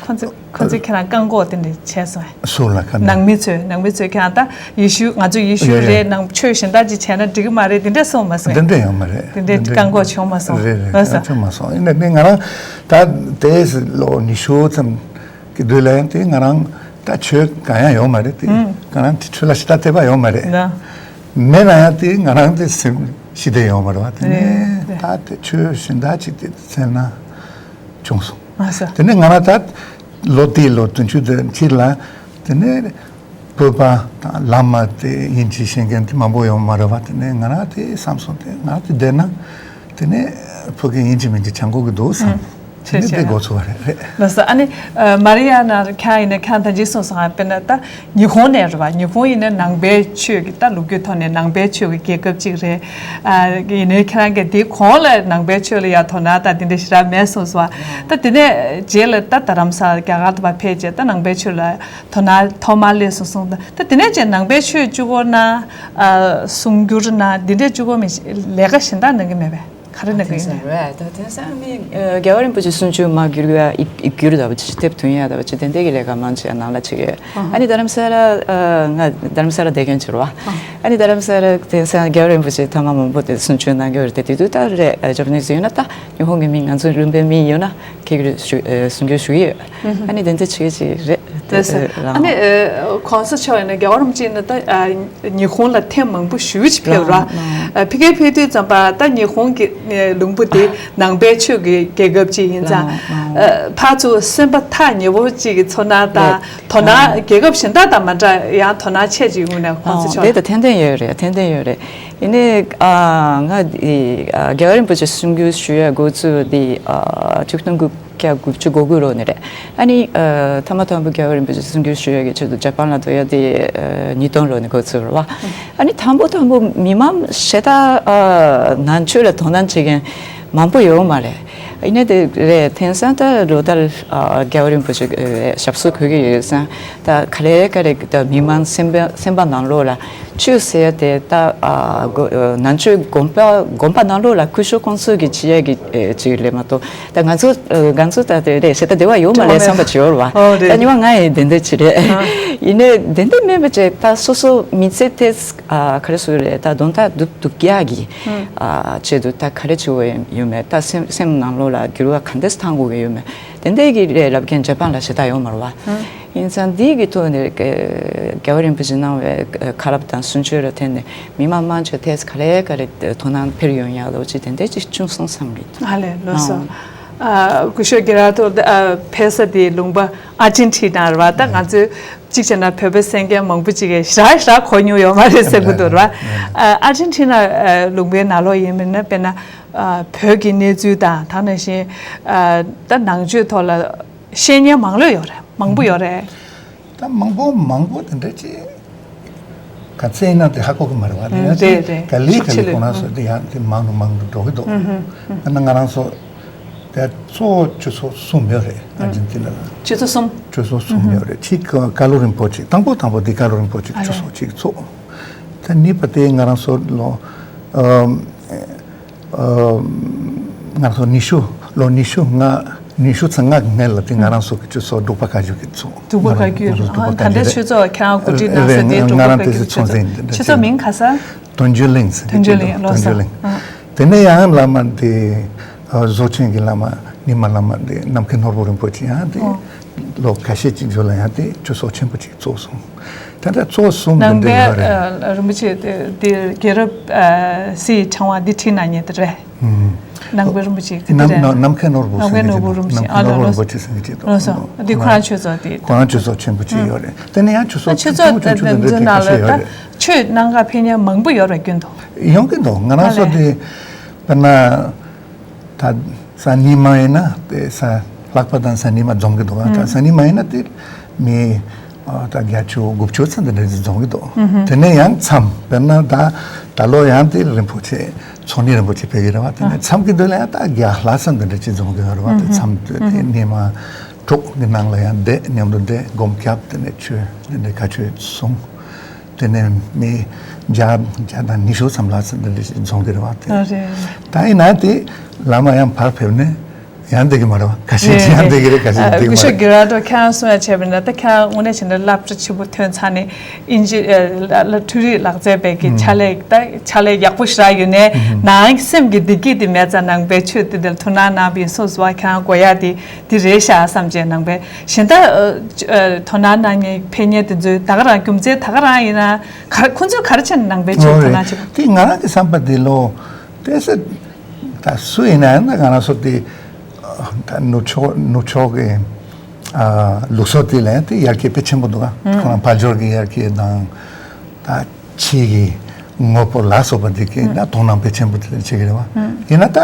ཁོ་ཚོས་ཁོ་ཚོས་ཁྱེད་རང་བཀག་འགོག་དེ་འདྲ་བྱས་སོང་བས། སུ་ལ་ཁ་ནང་མི་ཚོས། ནང་མི་ཚོས་ཁྱེད་རང་ད་ཡེ་ཤུ་ང་ཚོ་ཡེ་ཤུ་ཡ་ཡ་རེད། ནང་ཆོས་གཞན་དག་ཅིག་བྱས་ན་འགྲིག་གི་མ་རེད་དེ་འདྲ་གསུངས་མ་སོང་བས། དེ་འདྲ་ཡང་མ་རེད། དེ་འདྲའི་བཀག་འགོག་བྱུང་མ་སོང་། རེད་རེད། ལགས་སོ། བྱུང་མ་སོང་། ཡིན་ནའི་ང་རང་ད་དེ་ལོ་ཉི་ཤུ་ཙམ་གི་དུས་ལ་ཡང་དེ་ང་རང་ད་ཆོས་གང་ཡང་ཡོད་མ་རེད། དེ་ང་རང་དེ་ཆོས་ལ་ཞེ་དྲག་དད་པ་ཡོད་མ་རེད། ལགས། མེད་ན་ཡང་དེ་ང་རང་དེ་སེམས་ཞི་བདེ་ཡོད་མ་རེད་བ། དེ་ནས་རེད། ད་དེ་ཆོས་གཞན་དག་ཅིག་དེ་བཙལ་ན་བྱུང་སོང་། ལགས་སོ། དེ་ནས་ང་རང་ད་ལོ་དེའི་ལོ་བདུན་ཅུ་དོན་གཅིག་ལ་དེ་ནས་བོད་པ་དང་བླ་མ་དེ་དབྱིན་ཇི་ཤེས་མཁན་དེ་མང་པོ་ཡོད་མ་རེད་བ། དེ་ནས་ང་རང་དེ་བསམ་སོང་། དེ་ང་རང་དེ་བསྡད་ན་དེ་ནས་ཕ་གི་དབྱིན་ཇི་མིན་ཇི་སྦྱང་དགོས་ཀྱི་འདུག་བསམ། དེ་ནས་དེ་འགོ་ཚུགས་པ་རེད། རེད། ལགས་སོ། ཨ་ནི་ཨ་མ་རི་ཡ་ན་ཁྱེད་ཡིན་ན་ཁྱེད་ད་ཅི་གསུངས་སོང་། དཔེར་ན་ད་ཉི་ཧོང་ནས་རེད་བ། ཉི་ཧོང་ཡིན་ན་ནང་པའི་ཆོས་ཀྱི་ད་ལོ་རྒྱུས་ཐོག་ནས་ནང་པའི་ཆོས་ཀྱི་རྒྱལ་ཁབ་ཅིག་རེད། ཨ་ཡིན་ནའི་ཁྱེད་རང་གིས་དེའི་གོང་ལ་ནང་པའི་ཆོས་ལ་ཡ་དོ་སྣང་དང་དེ་འདྲ་ཞེ་དྲག་མེད་གསུངས་སོང་བ། ད་དེ་ནས་རྗེས་ལ་ད་རྡ་རམ་ས་ལ་རྒྱ་གར་དུ་ཕར་ཕེབས་རྗེས་ད་ནང་པའི་ཆོས་ལ་དོ་སྣང་ཐོག་མར་སླེབས་སོང་གསུངས། ད་ད་དེ་ནས་རྗེས་ནང་པའི་ཆོས་བཅུ་སྐོར་གནང་། ཨ་གསུང་སྒྱུར་གནང་། འདི་འདྲའི་བཅུ་སྐོར་མི་ལས་ཀ་གཞན་དག་གནང་གི་མེད་པས། ག་རེ་གནང་གི་ཡིན་ནས། རེད། ད་དེང་སང་ནི་ཨ་རྒྱལ་བ་རིན་པོ་ཆེ་གསུང་ཆོས་མར་བསྒྱུར་ཡ། ཡིག་ཡིག་སྒྱུར་ལྟ་བུ་ཅིག་དེབ་ཐོན་ཡ་ལྟ་བུ་ཅིག་དེ་འདྲའི་གི་ལས་ཀ་མང་ཆེ་ནང་ལ་བྱེད་ཀྱི་ཡོད། ཨ་ནི་རྡ་རམ་ས་ལ་ཨ་ང་རྡ་རམ་ས་ལ་བསྡད་མཁན་ཅིག་རེད་བ། ཨ་ནི་རྡ་རམ་ས་ལ་དེང་སང་རྒྱལ་བ་རིན་པོ་ཆེ་ཐེངས་མ་མང་པོ་དེ་གསུང་ཆོས་གནང་གི་ཡོད་རེད་དེ། དེ་དུས་ད་རེད། ཨ་ཇ་པ་ནི་སི་ཡོད་ན་ད། ཉི་ཧོང་གི་མི་ང་ཚོ་ལུང་པའི་མི་ཡོད་ན་ཁྱེད་ཀྱི་གསུང་སྐྱོང་ཞུ་གི་ཡོད། ཨ་ནི་དེ་འདྲ་བྱེད་ཀྱི་རེད། དེ་ཟེར། ཨ་ནི་ཨ་གོང་ས་མཆོག་ཡིན་ན་རྒྱལ་བ་རིན་པོ་ཆེ་ཡིན་ན་ད་ཨ་ཉི་ཧོང་ལ་ཐེངས་མང་པོ་ཞེ་པོ་ཅིག་ཕེབས་ར། ཨ་ཕ་གིར་ཕེབས་དུས་ཙམ་པ་ད་ཉི་ཧོང་གི་ཨ་ལུང་པ་དེ་ནང་པའི་ཆོས་ཀྱི་རྒྱལ་ཁབ་ཅིག་ཡིན་ཙང་། ཨ་ཕར་ཚུར་སེམས་པ་ཐག་ཉེ་པོ་ཅིག་གི་ཚོར་སྣང་དང་དོ་སྣང་རྒྱལ་ཁབ་གཞན་དག་དང་མ་འདྲ་ཡང་དོ་སྣང་ཆེ་ཅིག་ཡོང་ནས་གོང་ས་མཆོག་དེ་ད་ཏན་ཏན་ཡོད་རེད། ཏན་ཏན་ཡོད་རེད། ཡིན་ནའི་ཨ་ང་འདི་ཨ་རྒྱལ་བ་རིན་པོ་ཆེ་གསུང་སྒྱུར་ཞུ་ཡ་འགོ་བཙུགས་འདི་ཨ་ཆིག་སྟོང་དགུ་བརྒྱ་དགུ་བཅུ་གོ་དགུ་ལོ་ནས་རེད། ཨ་ནི་ཨ་ཐ་མ་དང་པོ་རྒྱལ་བ་རིན་པོ་ཆེ་གསུང་སྒྱུར་ཞུ་ཡ་གི་ཆེད་དུ་ཇ་པན་ལ་འགྲོ་ཡ་དེ་ཨ་ཉིས་སྟོང་ལོ་ནས་འགོ་བཙུགས་རེད་བ། ཨ་ནི་དང་པོ་དང་པོ་མི་མང་ཞེ་དྲག་ཨ་ནང་ཆོས་ལ་དོ་སྣང་བྱེད་མཁན་མང་པོ་ཡོད་མ་རེད། ཡིན་ནའི་དེ་རེད། དེང་སང་ད་ལོ་ལྟར་ཨ་རྒྱལ་བ་རིན་པོ་ཆེ་ཨ་ཞབས་སོར་འཁོད་ཀྱི་ཡོད་ཙང་། ད་ག་ལེ་ག་ལེ་ད་མི་མང་སེམས་པ་སེམས་པ་ནང་ལོགས་ལ་ཆོས་ཟེར་ཡ་དེ་ད་ཨ་གོ་ཨ་ནང་ཆོས་དགོན་པ་དགོན་པ་ནང་ལོགས་ལ་སྐུ་ཞབས་ཁོང་ཚོ་གི་བྱེད་ཡ་གི་ཨེ་ཅིག་ལས་མ་གཏོགས། ད་ང་ཚོ་ཨ་ང་ཚོ་ད་དེ་རེད་ཟེར་ད་དེ་བ་ཡོད་མ་རེད་བསམ་པ་ཅིག་ཡོད་རེད་བ། ཨོ་རེད། ད་ཉི་མ་ང་ཡི་དེ་འདྲ་ཅིག་རེད། ཡིན་ནའི་དེ་འདྲ་མིན་པ་ཅིག་ད་སོ་སོ་མི་ཚེ་དེ་ཨ་ག་རེ་ཟེར་རེད། ད་དོན་དག་སྒྲུབ་སྒྲུབ་རྒྱག་གི་ཨ་ཆེད་དུ་ད་ག་རེ་བྱེད་དགོས་ཡོད་མེད། ད་སེམས་སེམས་ནང་ལོགས་ལ་འགྱུར་བ་ག་འདྲས་བཏང་དགོས་ཀྱི་ཡོད་མེད། དེ་འདྲས་ཀྱི་རེད་ལབ་མཁན་ཇ་པན་ལ་ཞེ་དྲག་ཡོད་མ་རེད་བ། ཡིན་ཙང་འདི་གི་ཐོག་ནས་ཨ་རྒྱལ་བ་རིན་པོ་ཆེ་གནང་བའི་ཨ་བཀའ་སློབ་དང་གསུང་ཆོས་ལ་བརྟེན་ནས་མི་མང་མང་ཆེ་ཐེངས་ག་ལེ་ག་ལེ་དོ་སྣང་འཕེར་ཡོང་ཡག་ལོ་ཅིག་དེ་འདྲས་ཅིག་བྱུང་སོང་བསམ་གི་འདུག་ཨ་ལས་ལགས་སོ། ཨ་སྐུ་ཞབས་རྒྱ་ར་ཐོ་ཨ་ཕེབས་ས་དེ་ལུང་པ་ཨར་ཇེན་ཊི་ན་རེད་བ། ད་ང་ཚོས་གཅིག་བྱས་ན་བོད་པ་གསན་མཁན་མང་པོ་ཅིག་གིས་ཞེ་དྲག་ཞེ་དྲག་གོ་མྱོང་ཡོད་མ་རེད་ཟེར་གི་འདུག་རེད་བ། ཨ་ཨར་ཇེན་ཊི་ན་ཨ་ལུང་པའི་ནང་ལོགས་ཡིན་མིན་ན་དཔེར་ན་ཨ་བོད་ཀྱི་གནས་ཚུལ་དང་ད་ནང་བཞིན་ཨ་ད་ནང་ཆོས་ཐོག་ལ་ཤེས་མཁན་མང་ལོས་ཡོད་རེད། མང་པོ་ཡོད་རེད། ད་མང་པོ་མང་པོ་དེ་འདྲ་ཅིག་ག་ཚད་ཡིན་ན་དེ་ཧ་གོ་གི་མ་རེད་བ། དེ་ཡང་རེད་རེད། ག་ལེ་ག་ལེ་ཁོ་རང་ཚོ་དེ་ཡང་དེ་མང་དུ་མང་དུ་འགྲོ་གི་འདུག་ཨ་ན་ང་རང་ཚོ་དེ་གཙོ་བོ་སྤྱི་ཚོགས་གསུམ་ཡོད་རེད། ཨར་ཇེན་ཊི་ན་ལ་སྤྱི་ཚོགས་གསུམ། སྤྱི་ཚོགས་གསུམ་ཡོད་རེད། གཅིག་ཀ་ལོ་རིན་པོ་ཆེ། དང་པོ་དང་པོ་དེ་ཀ་ལོ་རིན་པོ་ཆེ་ཨ་སྤྱི་ཚོགས་གཅིག་ཚོགས། ད་གཉིས་པ་དེ་ང་རང་ཚོ་ལོ་ཨ་ཨ་ང་རང་ཚོ་ཉི་ཤུ་ལོ་ཉི་ཤུ་ལྔ་ཉི་ཤུ་རྩ་ལྔ་གི་སྔོན་ལ་དེ་ང་རང་ཚོ་གི་སྤྱི་ཚོགས་འབྲུག་པ་བཀའ་བརྒྱུད་ཀྱི་ཚོགས། འབྲུག་པ་བཀའ་བརྒྱུད། ཨ་ད་ལྟ་ཆོས་ཚོགས་ཁྱེད་རང་གོ་སྒྲིག་གནང་ས་དེ་འབྲུག་པ་བཀའ་བརྒྱུད་ཀྱི་ཚོགས་རེད། ཆོས་ཚོགས་མིང་ག་ས། དོན་བརྒྱུད་གླིང་ཟེར་དོན་བརྒྱུད་གླིང་ལོ་དོན་བརྒྱུད་གླིང་། དེ་ནས་ཡང་བླ་མ་དེ་བཟོ་ཆེན་གྱི་བླ་མ་རྙིང་མ་བླ་མ་དེ་ནམ་མཁའི་ནོར་བུ་རིན་པོ་ཆེ་ཡང་དེ་ལོ་ཁ་ཤས་ཅིག་རྗེས་ལ་ཡང་དེ་སྤྱི་ཚོགས་ཆེན་པོ་ཅིག་བཙུགས་སོང་། ད་ལྟ་གཙོ་བོ་གསུམ་དེ་ནང་པའི་འདྲ་ཡོད་རེད། ཨ་རིན་པོ་ཆེ་དེ་དེ་རྒྱལ་རབས་ཨ་སིའི་ཕྲེང་བ་འདི་བྲིས་གནང་མཁན་དེ་རེད། ནང་པའི་རིན་པོ་ཆེ་དེ་རེད། ནམ་ནམ་མཁའི་ནོར་བུ་ནམ་མཁའི་ནོར་བུ་རིན་པོ་ཆེ། ཨ་ལོ་ལོ་ཆེ་ཟེར་མཁན་ཅིག་འདུག་ལོ་སོ། འདི་ཁོ་རང་ཆོས་ཚོགས་དེ། ཁོ་རང་ཆོས་ཚོགས་ཆེན་པོ་ཅིག་ཡོད་རེད། དེ་ནས་ཡང་ཆོས་ཚོགས་ཆེན་པོ་ཆུང་ཆུང་དེ་འདྲ་ཁ་ཤས་ཡོད་རེད། ཆོས་གནང་ག་ཕེབས་མཁན་མང་པོ་ཡོད་རེད་སྐྱོན་དུ། ཡོང་གི་འདུག་ང་རང་ཚོ་དེ་དཔེར་ན་ད་གཟའ་ཉི་མ་ཡིན་ན་དེ་གཟའ་ལྷག་པ་དང་གཟའ་ཉི་མ་འཛོམས་ཀྱི་འདུག་ད་གཟའ་ཉི་མ་ཡིན་ན་དེ་མི་ད་བརྒྱད་ཅུ་དགུ་བཅུ་ཙམ་དེ་འདྲ་ཅིག་འཛོམས་ཀྱི་འདུག་དེ་ནས་ཡང་མཚམས་དཔེར་ན་ད་ད་ལོ་ཡང་དེ་རིན་པོ་ཆེ་ཚོགས་གཉིས་རིན་པོ་ཆེ་ཕེབས་ཀྱི་རེད་བ། དེ་ནས་མཚམས་ཀྱི་དུས་ལ་ཡང་ད་བརྒྱ་ལྷག་ཙམ་དེ་འདྲ་ཅིག་འཛོམས་ཀྱི་ཡོད་རེད་བ། དེ་མཚམས་དེ་ཉི་མ་དྲུག་གི་ནང་ལ་ཡང་བསྡད་མཉམ་དུ་བསྡད་སྒོམ་བརྒྱབ། དེ་ནས་ཆོས་དེ་འདྲ་ག་ཆོས་གསུངས། དེ་ནས་མི་བརྒྱ་བརྒྱ་དང་ཉི་ཤུ་ཙམ་ལ་ཙམ་དེ་འདྲ་ཞིག་འཛོམས་ཀྱི་རེད་བ། དེ་ད་ཡིན་ན་དེ་བླ་མ་ཡང་ཕར་ཕེབས་ནས་ཡང་བསྡད་ཀྱི་མ་རེད་བ། ཁ་ཤས་ཅིག་ཡང་བསྡད་ཀྱི་རེད། ཁ་ཤས་ཅིག་བསྡད་ཀྱི་མ་རེད། གུས་ཞབས་གུ་ར་ཏོ་ཁྱེད་རང་གསུང་ཡ་བྱས་པ་ཡིན་ན་ད་ཁྱེད་རང་དངོས་གནས་བྱས་ན་སློབ་གྲྭ་ཆེན་པོ་ཐོན་ཚར་ནས་ཨིན་ཇི་ཨ་ལ་འཕྲུལ་རིག་ལག་རྩལ་པའི་གི་ཕྱག་ལས་ད་ཕྱག་ལས་ཡག་པོ་ཞེ་དྲག་ཡོད་ནས་ནང་སེམས་ཀྱི་བདེ་སྐྱིད་དེ་མེད་ཙང་ནང་པའི་ཆོས་དེ་འདིར་ཐུགས་སྣང་གནང་བ་ཡིན་སོང་ཟེར་བ་ཁྱེད་རང་གོ་ཡ་དེ་དེ་རེད་ཤག་བསམ་བྱས་ནང་པའི་གཞན་དག་ཨ་ཨ་དོ་སྣང་གནང་མཁན་ཕེབས་མཁན་དེ་ཚོའི་ད་ག་རང་རྒྱུ་མཚན་ད་ག་རང་ཡིན་ན་ག་ཁོང་ཚོས་ག་རེ་བྱས་ནས་ནང་པའི་ཆོས་དོ་སྣང་བྱེད་པ། དེ་ང་རང་གི་བསམ་པ་དེ་ལོ་དེ་སེ་ད་སུ་ཡིན་ན་ཡང་ད་ང་རང་ཚོ་དེ་ད་ནུབ་ཕྱོགས་ནུབ་ཕྱོགས་ཀྱི་ཨ་ལུགས་སྲོལ་དེ་ལ་ཡང་དེ་ཡར་རྒྱས་དཔེ་ཆེན་པོ་འདུག་ག་ཁོ་རང་དཔལ་འབྱོར་གྱི་ཡར་རྒྱས་དང་ད་ཆོས་ཀྱི་དངོས་པོ་ལ་སོགས་པ་འདི་གའི་ད་དོ་སྣང་དཔེ་ཆེན་པོ་དེ་བྱེད་ཀྱི་རེད་བ། ཡིན་ན་ད་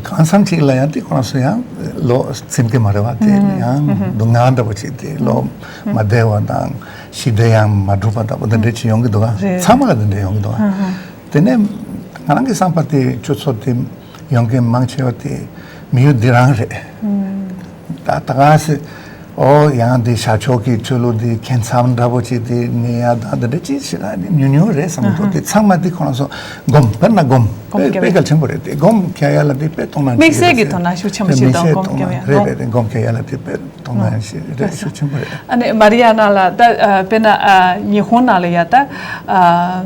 གང་འཚམ་ཅིག་ལ་ཡང་དེ་ཁོ་རང་ཚོ་ཡང་ལོ་ཟིན་གྱི་མ་རེད་བ། དེ་ཡང་སྡུག་བསྔལ་འདྲ་པོ་ཅིག་དེ་ལོ་མ་བདེ་བ་དང་ཞི་བདེ་ཡང་མ་འགྲུབ་པ་ལྟ་བུ་དེ་འདྲ་ཅིག་ཡོང་གི་འདུག་ག་ཚང་མ་ལ་དེ་འདྲ་ཡོང་གི་འདུག་ག་དེ་ནས་ང་རང་གི་བསམ་པ་དེ་སྤྱི་ཚོགས་དེ་ཡོང་མཁན་མང་ཆེ་བ་དེ་མི་ཡུལ་འདི་རང་རེད། ད་ད་ག་སེ་ཨོ་ཡང་འདི་ཤར་ཕྱོགས་ཀྱི་ཆོས་ལུགས་འདི་ཁྱད་མཚར་འདྲ་པོ་ཅིག་དེ་ངེས་ཡ་ད་འདི་འདྲ་ཅིག་ཞིག་ཨ་ནི་ཉུང་ཉུང་རེད་བསམ་གྱི་འདུག་དེ་ཚང་མ་དེ་ཁོ་རང་ཚོ་སྒོམ་དཔེར་ན་སྒོམ་དཔེ་དཔེ་གལ་ཆེན་པོ་རེད། དེ་སྒོམ་རྒྱག་ཡ་ལ་དེ་དཔེ་དོ་སྣང་དམིགས་བསལ་གྱི་དོ་སྣང་ཤུགས་ཆེན་པོ་ཞིག་དང་སྒོམ་རྒྱག་ཡ་རེད་རེད་རེད། སྒོམ་རྒྱག་ཡ་ལ་དེ་དཔེ་དོ་སྣང་ཞིག་རེད་ཤུགས་ཆེན་པོ་རེད། ཨ་ནི་མ་རི་ཡ་ན་ལ་ད་དཔེར་ན་ཉི་ཧོང་ནང་ལ་ཡ་ད་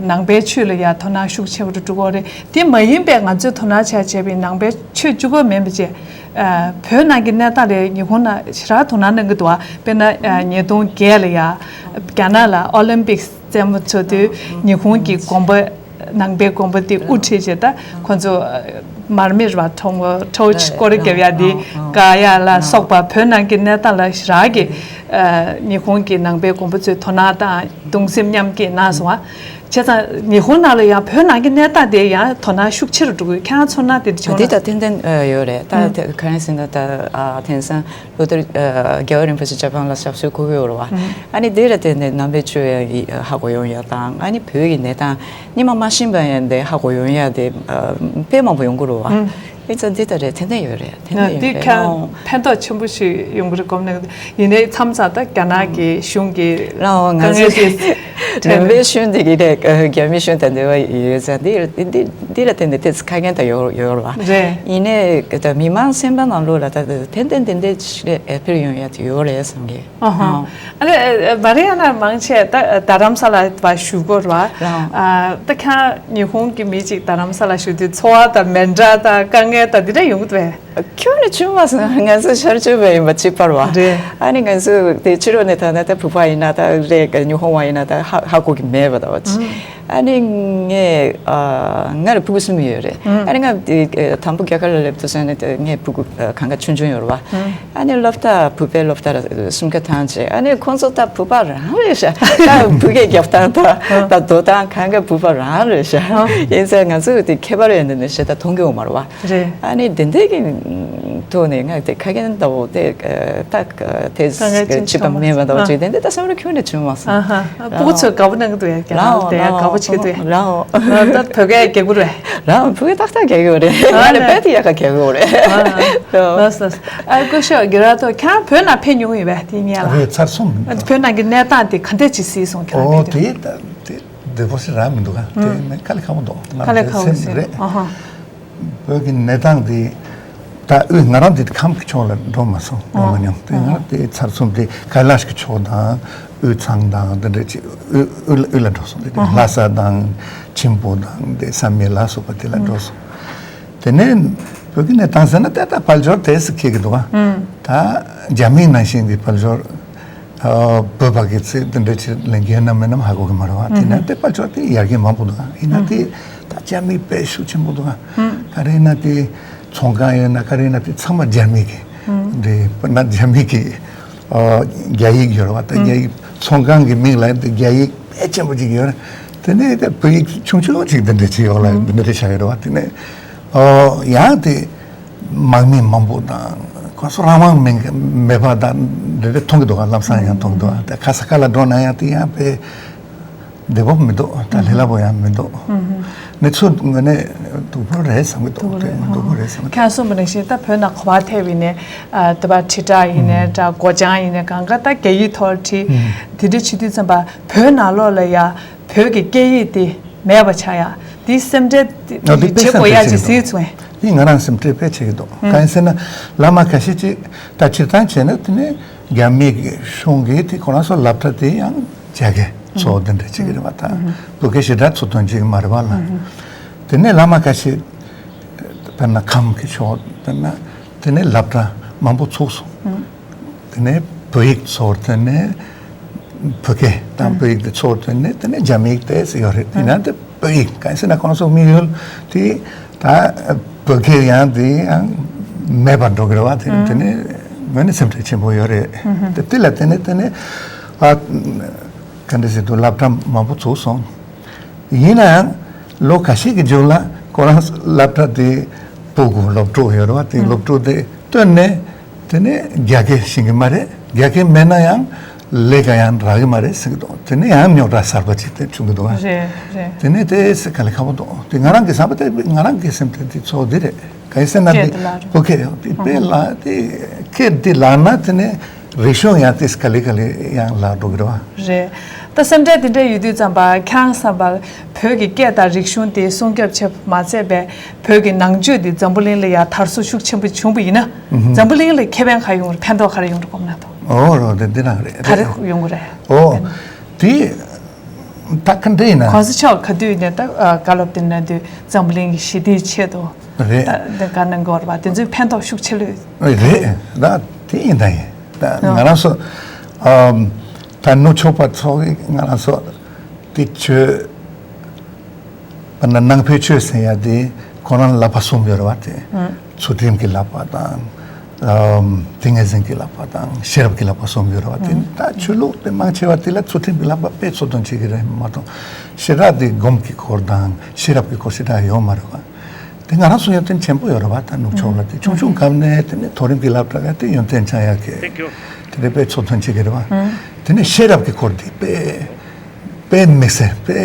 ནང་པའི་ཆོས་ལ་ཡ་དོ་སྣང་ཤུགས་ཆེ་བོ་འགྲོ་གི་རེད། དེ་མ་ཡིན་པའི་ང་ཚོས་དོ་སྣང་བྱས་བྱས་པའི་ནང་པའི་ཆོས་གཅིག་པོ་མིན་པ་བྱས། བོད་ནང་གི་གནས་སྟངས་ལས་ཉི་ཧོང་ནང་ཞེ་དྲག་དོ་སྣང་གནང་གི་འདུག་བ། དཔེར་ན་ཉིས་སྟོང་བརྒྱད་ལ་ཡ་རྒྱ་ནག་ལ་ཨོ་ལིམ་པིག་རྩེད་མོ་ཚོགས་དུས་ཉི་ཧོང་གི་དགོན་པ་ནང་པའི་དགོན་པ་དེ་དབུ་ཁྲིད་བྱས་ད་ཁོ་ཚོ་མར་མེ་ར་བ་ཁྲོང་བ་ཁྲོ་ཆི་སྐོར་ར་རྒྱབ་ཡ་དེ་ཀ་ཡ་ལ་སོགས་པ་བོད་ནང་གི་གནས་སྟངས་ལ་ཞེ་དྲག་གི་ཉི་ཧོང་གི་ནང་པའི་དགོན་པ་ཚོས་དོ་སྣང་དང་གདུང་སེམས་མཉམ་སྐྱེད་གནང་སོང་བ། བྱས་ཙང་ཉི་ཧོང་ནང་ལ་ཡང་བོད་ནང་གི་གནས་སྟངས་དེ་ཡང་དོ་སྣང་ཤུགས་ཆེ་རུ་འགྲོ་གི་ཡོད། ཁྱེད་རང་ཚོར་སྣང་དེ་འདྲ་བྱུང་ན། འདི་ད་ཏན་ཏན་ཡོད་རེད། ད་ག་རེ་ཟེར་ན་ད་དེང་སང་ལོ་ལྟར་རྒྱལ་བ་རིན་པོ་ཆེ་ཇ་པན་ལ་ཞབས་སོར་འཁོད་ཀྱི་ཡོད་རེད་བ། ཨ་ནི་དེ་ལ་བརྟེན་ནས་ནང་པའི་ཆོས་ཡང་ཧ་གོ་ཡོང་ཡ་དང་ཨ་ནི་བོད་ཀྱི་གནས་སྟངས་སྔོན་མ་མ་ཤེས་པ་ཡང་དེ་ཧ་གོ་ཡོང་ཡ་དེ་དཔེ་མང་པོ་ཡོང་གི་རེད་བ། ཨེ་ཙང་འདི་ལྟར་རེད། ཏན་ཏན་ཡོད་རེད། ཏན་ཏན་ཡོད་འདི་རེད། ཁྱེད་ལའོ། ཕན་ཐོགས་ཆེན་པོ་ཞིག་ཡོང་གི་རེད་སྒོམ་ནས། ཡིན་ནའི་མཚམས་མཚམས་ད་རྒྱ་ནག་གི་གཞུང་གི་ལའོ་ང་དཀའ་ངལ་ཚོས་དེ་འཕྲད་ནས། བོད་པའི་གཞུང་འདི་གི་རེད། རྒྱ་མི་གཞུང་དང་འབྲེལ་བ་ཡོད་ཙང་འདི་འདི་འདི་ལ་བརྟེན་ནས་ཏོག་ཙམ་ཁ་རྒྱན་ད་ཡོད་ཡོད་རེད་བ། རེད། ཡིན་ནའི་ད་མི་མང་སེམས་པ་ནང་ལོགས་ལ་ད་ཏན་ཏན་ཏན་ཏན་ཞིག་རེད་ཨེ་ཕེར་ཡོང་ཡ་དེ་ཡོད་རེད་བསམ་གི། ཨ་ཧ། ཨ་ནི་མ་རི་ཡ་ན་མང་ཆེ་ད་རྡ་རམ་ས་ལ་བ་བཞུགས་ཀྱི་ཡོད་རེད་བ། ད་ཁྱེད་ཉི་ཧོང་གི་མི་གཅིག་རྡ་རམ་ས་ལ་བཞུགས་དུས་འཚོ་བ་དང་མི་འདྲ་དང་དཀའ་ངལ་དང་འདི་འདྲ་ཡོང་གི་འདུག་བས། ཁྱོན་ནས་བྱུང་མ་སོང་། ང་ཚོ་ཤར་ཕྱོགས་པ་ཡིན་པ་གཅིག་པ་རེད་བ། རེད། ཨ་ནི་ང་ཚོ་དེ་ཕྱི་ལོགས་ནས་ད་ན་ད་བོད་པ་ཡིན་ན་ད་རེད་ཉི་ཧོང་བ་ཡིན་ན་ད་ཧ་ཧ་གོ་གི་མེད་པ་ད་བ། ཨ་ནི་ངས་ཨ་ང་ལ་ཕྲུ་གུ་གསུམ་ཡོད་རེད། ཨ་ནི་ང་དེ་དང་པོ་རྒྱ་གར་ལ་སླེབས་དུས་ཙང་ནས་ངའི་ཕྲུ་གུ་གང་ག་ཆུང་ཆུང་ཡོད་རེད་བ། ཨ་ནི་སློབ་གྲྭ་བོད་པའི་སློབ་གྲྭ་ལ་གསུམ་ཀ་བཏང་རྗེས་ཨ་ནི་ཁོང་ཚོ་ད་བོད་པ་རང་རེད་ཤག་ད་བོད་སྐད་རྒྱབ་སྟངས་དང་ད་འདོན་སྟངས་གང་ག་བོད་པ་རང་རེད་ཤག་ཡིན་ཙང་ང་ཚོ་དེ་ཁྱད་པར་ཡོད་འདི་ནས་ཞེ་དྲག་མཐོང་གི་ཡོད་མ་རེད་བ། རེད། ཨ་ནི་དེ་འདྲའི་གི་ཐོག་ནས་ང་དེ་ཁ་རྒྱན་ལྟ་བུ་དེ་ད་དེ་དཀའ་ངལ་ཅི་ཅི་ཙམ་མེད་པ་ལྟ་བུ་ཅིག་དེ་འདྲ་ད་བསམ་བློ་ཁྱོན་ནས་བྱུང་མ་སོང་། ཨ་ཧ། ཕྲུ་གུ་ཚོས་དགའ་པོ་གནང་གི་འདུག་ཡ། རྒྱ་ནག་དེ་ཡ་དགའ་པོ་བྱེད་ཀྱི་འདུག་ཡ། རང་ད་བོད་སྐད་རྒྱག་གི་རེད། རང་བོད་སྐད་ཏག་ཏག་རྒྱག་གི་རེད། ཨ་ང་ནི་ལེ། དཔེ་དེ་ཡག་ག་རྒྱག་གི་རེད། ལགས་ལགས། ཨ་སྐུ་ཞབས་གི་ར་ཐོ་ཁྱེད་རང་བོད་ནང་ཕེབས་མྱོང་ཡོད་པས་དེ་སྔོན་ལ། རེད་ཚར་སོང་། བོད་ནང་གི་གནས་སྟངས་དེ་ག་འདྲ་ཅིག་གཟིགས་སོང་ཁྱེད་རང་ཨོ་ཕེབས་དུས། དེ་ད་དེ་བདེ་པོ་ཞིག་རང་མི་འདུག་ག་དེ་ནི་དཀའ་ལས་ཁག་པོ་འདུག་དཀའ་ལས་ཁག་པོ་སེམས་ཞིག་རེད། ཨ་ཧ། བོད་ཀྱི་གནས་སྟངས་དེ་ད་དབུས་ང་རང་དེ་ཁམས་ཀྱི་ཕྱོགས་ལ་འགྲོ་མ་སོང་འགྲོ་མ་མྱོང་། དེ་ང་དེ་ཚར་གསུམ་དེ་ཀ་ལ་ཤི་ཀྱི་ཕྱོགས་དང་དབུས་གཙང་དང་དེ་འདྲ་ཅིག་དབུས་དབུས་ལ་དབུས་ལ་འགྲོ་སོང་། དེ་ལྷ་ས་དང་ཆིམ་ཕུ་དང་དེ་བསམ་ཡས་ལ་སོགས་པ་དེ་ལ་འགྲོ་སོང་། དེ་ནས་བོད་ཀྱི་གནས་སྟངས་ཟེར་ན་ད་ལྟ་དཔལ་འབྱོར་དེ་སུ་ཁེལ་གི་འདུག་ག་ད་རྒྱ་མིའི་ནང་བཞིན་གྱི་དཔལ་འབྱོར་ཨ་བོད་པ་གི་ཚེ་འདི་འདྲ་ཅིག་ལེན་གྱི་ཡོད་ན་མེད་ནམ་ཧ་གོ་གི་མ་རེད་བ། དེ་ན་དེ་དཔལ་འབྱོར་དེ་ཡར་རྒྱས་མང་པོ་འདུག་ག་ཡིན་ན་དེ་ད་རྒྱ་མི་དཔེ་ཤུགས་ཆེན་པོ་འདུག་ག་ག་རེ་ཡིན་ན་དེ་ཚོང་ཁང་ཡོད་ན་ག་རེ་ཡིན་ན་དེ་ཚང་མ་རྒྱ་མི་གི་དེ་དཔེར་ན་རྒྱ་མི་གི་ཨ་རྒྱ་ཡིག་ཡོད་རེད་བ། ད་རྒྱ་ཡིག་ཚོང་ཁང་གི་མིང་ལ་དེ་རྒྱ་ཡིག་དཔེ་ཆེན་པོ་ཅིག་ཡོད་རེད། དེ་ནས་དེ་བོད་ཡིག་ཆུང་ཆུང་ཅིག་འདི་འདྲ་བྱས་ཡོང་ལ་འདི་འདྲ་བྱ་ཡོད་རེད་བ། དེ་ནས་ཨོ་ཡང་དེ་དམག་མི་མང་པོ་དང་ཁོ་ཚོ་རང་དབང་མེད་མེད་པ་དང་འདི་འདྲ་མཐོང་གི་འདུག་ག་ལམ་སང་ཡང་མཐོང་གི་འདུག་ག་དེ་ག་ས་ག་ལ་འགྲོ་ན་ཡང་དེ་ཡང་དཔེ་བདེ་པོ་མི་འདུག་ད་ལས་སླ་པོ་ཡང་མི་འདུག་གནས་ཚུལ་ངོས་ནས་སྡུག་པོ་རེད་བསམ་གི་འདུག་དེ་སྡུག་པོ་རེད་བསམ་གི་འདུག་ཁྱེད་རང་གསུངས་པ་ནང་བཞིན་ད་བོད་ནང་གོ་བ་ཐེབས་ཡིན་ནའི་ཨ་དེ་པ་དྲིལ་བསྒྲགས་ཡིན་ནའི་འདྲ་སྒོ་བྱང་ཡིན་ནའི་གང་ག་ད་རྒྱ་ཡིག་ཐོག་བྲིས་དེ་འདྲ་བྱེད་དུས་ཙམ་པ་བོད་ནང་ལོགས་ལ་ཡ་བོད་ཀྱི་སྐད་ཡིག་དེ་མེད་པ་ཆགས་ཡ་དེ་སེམས་ཁྲལ་ཨ་དེ་དཔེ་བྱེད་སེམས་དགོས་ཡ་ཁྲལ་ཅིག་བྱེད་གཟིགས་ཀྱི་འདུག་སོང་ངས། དེ་ང་རང་སེམས་ཁྲལ་དཔེ་བྱེད་ཀྱི་འདུག་གང་ཡིན་ཟེར་ན་བླ་མ་ཁ་ཤས་ཅིག་ད་སྤྱིར་བཏང་བྱས་ན་དེ་ནས་རྒྱ་མི་གི་གཞུང་གིས་དེ་ཁོ་རང་ཚོ་སློབ་གྲྭ་དེ་ཡང་རྒྱ་སྐད་གཙོ་བོ་དེ་འདྲ་བྱེད་ཀྱི་རེད་བ། ད་བོད་སྐད་ཞེ་དྲག་ཚུགས་ཐོན་བྱེད་ཀྱི་མ་རེད་བ་ལ། དེ་ནས་བླ་མ་ཁ་ཤས་དཔེར་ན་ཁམས་ཀྱི་ཕྱོགས་དཔེར་ན་དེ་ནས་སློབ་གྲྭ་མང་པོ་ཚུགས་སོང་། དེ་ནས་བོད་ཡིག་ཚོར་དེ་ནས་བོད་སྐད་དང་བོད་ཡིག་དེ་ཚོར་དེ་ནས་དེ་ནས་རྒྱ་མི་ཡིག་དེ་ཡོད་རེད། དེ་ན་དེ་བོད་ཡིག་གང་ཟེར་ན་ཁོང་ཚོ་དམིགས་ཡུལ་དེ་ད་བོད་སྐད་ཡང་དེ་ཡང་མེད་པར་འགྲོ་གི་རེད་བ། དེ་དེ་ནས་ངོས་ནས་སེམས་ཁྲལ་ཆེན་པོ་ཡོད་རེད། དེ་དེ་ལ་དེ་ནས་དེ་ནས་ཨ་ག་འདྲ་ཟེར་དུ་སློབ་གྲྭ་མང་པོ་ཚུགས་སོང་། ཡིན་ནའང་ལོ་ཁ་ཤས་ཀྱི་རྗེས་ལ་ཁོ་རང་སློབ་གྲྭ་དེ་སྤོ་དགོས་སློབ་ཕྲུག་ཡོད་རེད་བ། དེ་སློབ་ཕྲུག་དེ་བཏོན་ནས་དེ་ནས་རྒྱ་སྐད་ཤེས་ཀྱི་མ་རེད། རྒྱ་སྐད་མེད་ན་ཡང་ལས་ཀ་ཡང་རག་གི་མ་རེད་ཟེར་གྱི་འདུག་དེ་ནས་ཡང་རྙོག་དྲ་གསར་པ་ཅིག་དེ་བྱུང་གི་འདུག་བ། རེད་རེད། དེ་ནས་དེ་སེ་ག་ལས་ཁག་པོ་འདུག་དེ་ང་རང་གི་བསམ་པ་དེ་ང་རང་གི་སེམས་ཁྲལ་དེ་ཚོ་དེ་རེད། ག་ཡིན་ཟེར་ན་དེ་སྐད་དེ་ལ་རེད། བོད་སྐད་དེ་དཔེ་ལ་དེ་སྐད་དེ་ལ་ན་དེ་ནས་རིག་གཞུང་ཡང་དེ་ག་ལེ་ག་ལེ་ཡང་ལ་འགྲོ་གི་རེད་བ། རེད། ད་སེམས་ཁྲལ་དེ་འདྲ་ཡོད་དུས་ཙམ་པ་ཁྱེད་རང་བསམ་པར་བོད་ཀྱི་སྐད་དང་རིག་གཞུང་དེ་སྲུང་སྐྱོབ་བྱེད་པ་མ་ཚད་པའི་བོད་ཀྱི་ནང་ཆོས་དེ་འཛམ་བུ་གླིང་ལ་ཡང་དར་སྲོལ་ཤུགས་ཆེན་པོ་བྱུང་བ་ཡིན་ན། ཨུ་ཧུ། འཛམ་བུ་གླིང་ལ་ཁེ་ཕན་ག་རེ་ཡོང་རེད། ཕན་ཐོགས་ག་རེ་ཡོང་རེད་དགོངས་ན་དང་། ཨོ་རོ་དེ་འདི་རང་རེད། ག་རེ་ཡོང་གི་རེད། ཨོ། དེ་ད་ག་འདྲ་ཡིན་ན། གོང་ས་མཆོག་ག་དུས་ནས་ད་བཀའ་སློབ་དེ་གནང་དུས་འཛམ་བུ་གླིང་གི་ཞི་བདེའི་ཆེད་དུ་རེད། ད་འདི་ག་གནང་གི་ཡོད་རེད་པ། དེ་ཚོའི་ཕན་ཐོགས་ཤུགས་ཆེ་ལོས། རེད། ད་དེ་ཡིན་ད་ཡིན། ད་ང་རང་ཚོ་ཨམ་ད་ནུབ་ཕྱོགས་པ་ཚོ་གིས་ང་རང་ཚོ་དེ་ཆོས་པ་ན་ནང་པའི་ཆོས་ཟེར་ཡ་དེ་ཁོ་རང་བསླབ་པ་གསུམ་ཡོད་རེད་པ། དེ་ཚུལ་ཁྲིམས་ཀྱི་བསླབ་པ་དང་། ཨམ་ཏིང་ངེ་འཛིན་གྱི་བསླབ་པ་དང་ཤེས་རབ་ཀྱི་བསླབ་པ་གསུམ་ཡོད་རེད་པ། དེ་ད་ཆོས་ལུགས་དེ་མང་ཆེ་བ་དེ་ལ་ཚུལ་ཁྲིམས་ཀྱི་བསླབ་པ་དཔེ་ཚུལ་དོན་བྱེད་ཀྱི་རེད་མ་གཏོགས་ཞེ་དྲག་དེ་སྒོམ་གྱི་སྐོར་དང་ཤེས་རབ་ཀྱི་སྐོར་ཞེ་དྲག་ཡོད་མ་རེད་པ། དེ་ང་རང་ཚོ་ཡོན་ཏན་ཆེན་པོ་ཡོད་རེད་པ། ད་ནུབ་ཕྱོགས་ལ་དེ་ཆུང་ཆུང་སྒང་ནས་དེ་ནས་མཐོ་རིམ་གྱི་སློབ་གྲྭ་ལ་དེ་ཡོན་ཏན་འཆང་ཡག་གི་དེ་འདྲ་དཔེ་ཚུལ་དོན་བྱེད་ཀྱི་རེད་པ། དེ་ནས་ཤེས་རབ་ཀྱི་སྐོར་དེ་དཔེ་དཔེ་དམིགས་བསལ་དཔེ་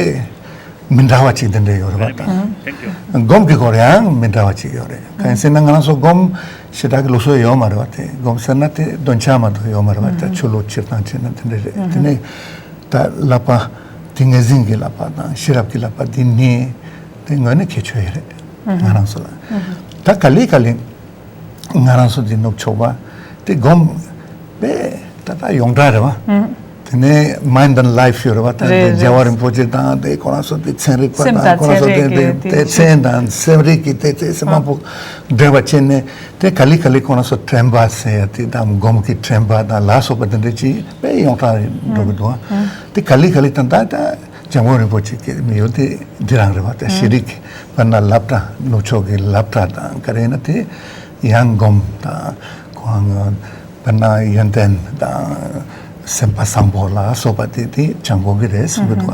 མི་འདྲ་བ་ཅིག་དེ་འདྲ་ཡོད་རེད་པ། ད་སྒོམ་གྱི་སྐོར་ཡང་མི་འདྲ་བ་ཅིག་ཡོད་རེད། གང་ཡིན་ཟེར་ན་ང་རང་ཚོ་སྒོམ་ཞེ་དྲག་གི་ལུགས་སྲོལ་ཡོད་མ་རེད་པ། དེ་སྒོམ་ཟེར་ན་དེ་འདོན་ཆ་མ་གཏོགས་ཡོད་མ་རེད་པ། ད་ཆོས་ལུགས་སྤྱིར་བཏང་བྱས་ན་དེ་འདྲ་རེད། དེ་ནས་ད་བསླབ་པ་ཏིང་ངེ་འཛིན་གྱི་བསླབ་པ་དང་ཤེས་རབ་ཀྱི་བསླབ་པ་འདི་གཉིས་དེ་དངོས་གནས་གལ་ཆེ་ཡོད་རེད། ང་རང་ཚོ་ལ་ད་ག་ལེ་ག་ལེ། ང་རང་ཚོ་འདི་ནུབ་ཕྱོགས་པ་དེ་སྒོམ་དཔེ་ད་ལྟ་ཡོངས་གྲགས་རེད་པ། དེ་ནས་Mind and Life ཡོད་རེད་པ། ད་རེད་རེད། རྒྱལ་བ་རིན་པོ་ཆེ་དང་དེ་ཁོ་རང་ཚོ་དེ་ཚན་རིག་པ་སེམས་དང་དང་ཁོ་རང་ཚོ་ཚན་རིག་དེ་གི་དེ་དེ་ཚན་དང་སེམས་རིག་གི་དེ་དེ་སེམས་མང་པོ་འབྲེལ་བ་བྱས་ནས་དེ་ག་ལེ་ག་ལེ་ཁོ་རང་ཚོ་དྲན་པ་ཟེར་ཡ་དེ་དང་སྒོམ་གྱི་དྲན་པ་དང་ལ་སོགས་པ་དེ་འདྲ་ཅིག་དཔེ་ཡོངས་གྲགས་འགྲོ་གི་འདུག་དེ་ག་ལེ་ག་ལེ་ད་ད་ད་འཇམ་མགོན་རིན་པོ་ཆེ་གི་དམིགས་ཡུལ་དེ་འདི་རང་རེད་པ། དེ་ཤེས་རིག་གི་དཔེར་ན་སློབ་གྲྭ་ནུབ་ཕྱོགས་ཀྱི་སློབ་གྲྭ་དང་ག་རེ་ཡིན་ན་དེ་ཡང་སྒོམ་དང་ཁོང་དཔེར་ན་ཡོན་ཏན་དང་སེམས་པ་བཟང་པོ་ལ་སོགས་པ་དེ་དེ་སྦྱང་དགོས་ཀྱི་རེད་བསམ་གྱི་འདུག་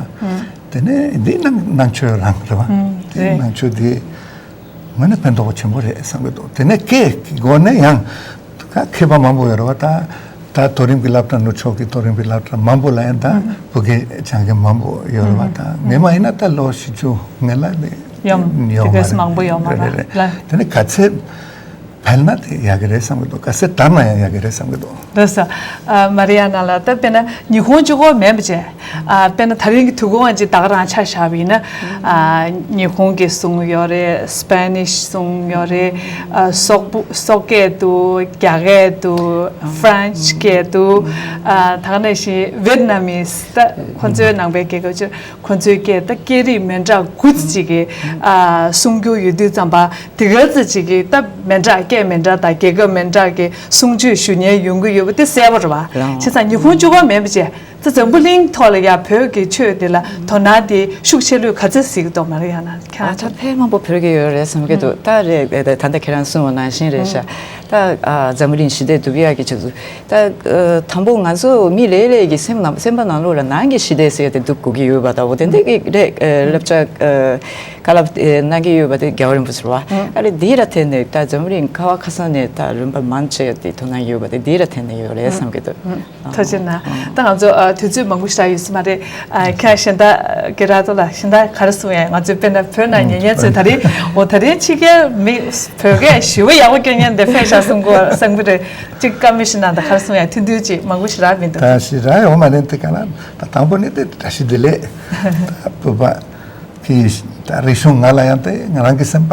དེ་ནས་འདི་ནང་ནང་ཆོས་རང་རེད་པ། དེ་ནང་ཆོས་དེ་ངོས་ནས་ཕན་ཐོགས་པོ་ཆེན་པོ་རེད་བསམ་གྱི་འདུག་དེ་ནས་སྐད་ཀྱི་སྒོ་ནས་ཡང་ད་མཁས་པ་མང་པོ་ཡོད་རེད་པ། ད་ད་མཐོ་རིམ་གྱི་སློབ་གྲྭ་ནུབ་ཕྱོགས་ཀྱི་མཐོ་རིམ་གྱི་སློབ་གྲྭ་མང་པོ་ལ་ཡང་ད་བོད་སྐད་སྦྱང་མཁན་མང་པོ་ཡོད་རེད་པ། ད་སྔས་མ་ཡིན་ན་ད་ལོ་བཞི་བཅུ་སྔོན་ལ་ནི་ཡོད་མ་ཡོད་དེ་ག་ཚོད་མ་རེད། མང་པོ་ཡོད་མ་རེད་རེད་རེད། ལ། དེ་ནས་ག་ཚད་འཕེལ་ན་དེ་ཡག་གི་རེད་བསམ་གྱི་འདུག་ག་ཚད་དར་ན་ཡང་ཡག་གི་རེད་བསམ་གྱི་འདུག་རེད་ས། ཨ་མ་རི་ཡ་ན་ལགས། ད་དཔེར་ན་ཉི་ཧོང་གཅིག་པོ་མིན་པ་བྱས། ཨ་དཔེར་ན་ད་རིང་གི་དུས་གོང་ཅིག་ད་ག་རང་ཆ་བཞག་པ་ཡིན་ན། ཨ་ཉི་ཧོང་གི་གསུང་ཡོད་རེད། སི་པེ་ནིཤ་གསུང་ཡོད་རེད། ཨ་སོག་པོ་སོག་སྐད་འདུག་རྒྱ་སྐད་འདུག་ཧྥ་རན་སི་སྐད་འདུག་ཨ་ད་ག་ནང་བཞིན་ཝེད་ནམ་མིས་ད་ཁོ་ཚོའི་ནང་པའི་རྒྱལ་ཁབ་ཅིག་ཁོ་ཚོའི་སྐད་ད་སྐད་རིགས་མི་འདྲ་དགུ་ཙམ་ཅིག་གི་ཨ་གསུང་རྒྱུ་ཡོད་དུས་ཙམ་པ། དེ་ག་ཙམ་ཅིག་གིས་ད་མི་འདྲ་སྐད་མི་འདྲ་དང་རྒྱལ་ཁབ་མི་འདྲ་གི་གསུང་ཆོས་ཞུ་མཁན་ཡོང་གི་ཡོད་པ་དེ་གསལ་པོ་རེད་བ། རང་བྱས་ཙང་ཉི་ཧོང་གཅིག་པོ་མིན་པ་བྱས། ད་འཛམ་བུ་གླིང་ཐོག་ལ་ཡ་བོད་ཀྱི་ཆོས་འདི་ལ་དོ་སྣང་དེ་ཤུགས་ཆེ་ལོས་ག་ཚོད་གཟིགས་འདུག་མ་རེད། ཡང་ན་ཁྱེད་ཨ་རང་ད་ཚོ་ཕལ་མང་པོ་བོད་ཀྱི་ཡོད་རེད་བསམ་གྱི་འདུག་ད་རེད་ད་ད་ལྟ་ཁྱེད་རང་གསུངས་པ་ནང་བཞིན་རེད་ཤག་ད་ཨ་འཛམ་བུ་གླིང་ཞི་བདེ་སྒྲུབ་ཡག་གི་ཆེད་དུ་ད་ཨ་དང་པོ་ང་ཚོ་མི་རེ་རེ་གི་སེམས་ནང་སེམས་པ་ནང་ལོགས་ལ་ནང་གི་ཞི་བདེ་ཟེར་ཡ་དེ་སྒྲུབ་དགོས་ཀྱི་ཡོད་པ་དང་འོ་དེ་འདྲ་གི་རེད། ཨ་བསླབ་བྱ་ཨ་བཀའ་སློབ་ཨ་གནང་གི་ཡོད་པ་དེ་རྒྱལ་བ་རིན་པོ་ཆེ་རེད་བ། ཨ་རེ་འདི་ར་ཐད་ནས་ད་འཛམ་བུ་གླིང་ཁ་བ་ཁ་སང་ནས་ད་རིམ་པ་མང་ཆེ་དེ་དོ་སྣང་ཡོད་པ་དེ་འདི་ར་ཐད་ནས་ཡོད་རེད་བསམ་གྱི་འདུག་ཐུགས་རྗེ་གནང་། ད་ང་ཚོ་ཨ་དུས་ཚོད་མང་པོ་ཞིག་ཡོད་ས་མ་རེད། ཨ་ཁྱེད་གཞན་དག་གི་ར་ཏོ་ལ་གཞན་དག་ག་རེ་གསུང་ཡ། ང་ཚོའི་དཔེར་ན་བོད་ནང་ཉན་མཁན་ཚོས་ད་རེས་འོ་ད་རེས་ཕྱི་རྒྱལ་མི་བོད་སྐད་ཞེ་པོ་ཡག་པོ་སྐྱོན་མཁན་དེ་ཕེབས་ཤག་གསུང་གོ་བསམ་གི་རེད། ཅིག་བཀའ་མོལ་ཞིག་གནང་དང་ག་རེ་གསུང་ཡ། ཐུང་ཐུང་ཅིག་མང་པོ་ཞིག་རག་མི་འདུག་ད་ཞིག་རག་ཡོད་མ་རེད། དེ་ག་ལ་ད་དང་པོ་ནས་དེ་བཀྲ་ཤིས་བདེ་ལེགས། ད་བོད་པ་གི་ད་རིག་གཞུང་ང་ལ་ཡང་དེ་ང་རང་གི་སེམས་པ་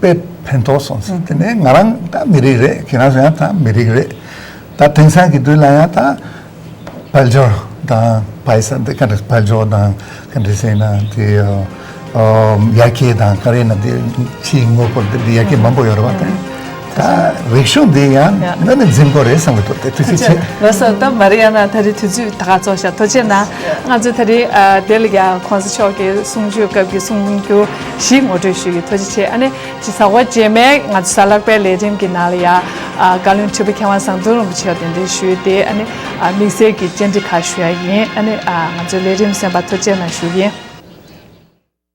དཔེ་ཕན་ཐོགས་སོང་ཟེར། དེ་ནས་ང་རང་ད་མི་རིགས་རེད། ཁྱེད་རང་ཚོ་ཡང་ད་མི་རིགས་རེད། ད་དེང་སང་གི་དུས་ལ་ཡང་ད་དཔལ་འབྱོར་དང་པའི་ས་འདི་ག་འདྲ་དཔལ་འབྱོར་དང་ག་འདྲ་ཟེར་ན་དེ་ཨ་ཡར་རྒྱས་དང་ག་རེ་ན་དེ་ཕྱིའི་དངོས་པོ་འདི་འདི་ཡར་རྒྱས་མང་པོ་ཡོད་རེད་བ། དེ་ད་རིག་གཞུང་འདི་ཡང་ཡ། ནི་ནི་འཛིན་དགོས་རེད་བསམ་གི་འདུག་དེ་ཐུགས་རྗེ་ཆེ། ལགས་སོ། ད་མ་རི་ཡ་ན་ད་རེས་དུས་ཚོད་ད་ག་ཚོགས་ཤག་ཐུགས་རྗེ་གནང་། ང་ཚོ་ད་རེས་ཨ་དེ་ལ་ཡ་གོང་ས་མཆོག་གི་གསུང་ཆོས་སྐབས་ཀྱི་གསུང་རྒྱུན་བཞི་ངོ་སྤྲོད་ཞུ་གི་ཐུགས་རྗེ་ཆེ། ཨ་ནི་ཅི་གཟའ་འཁོར་རྗེས་མའི་ང་ཚོ་གཟའ་ལྷག་པའི་ལས་རིམ་གྱི་ནང་ལ་ཡ་ཨ་བཀའ་བློན་ཁྲི་པ་མཁས་དབང་ཟམ་གདོང་རིན་པོ་ཆེ་གདན་འདྲེན་ཞུས་ཏེ་ཨ་ནི་ཨ་དམིགས་བསལ་གྱི་བཅར་འདྲི་ཁག་ཞུ་ཡ་ཡིན། ཨ་ནི་ཨ་ང་ཚོའི་ལས་རིམ་གསན་པར་ཐུགས་རྗེ་གནང་ཞུ་གི་ཡིན།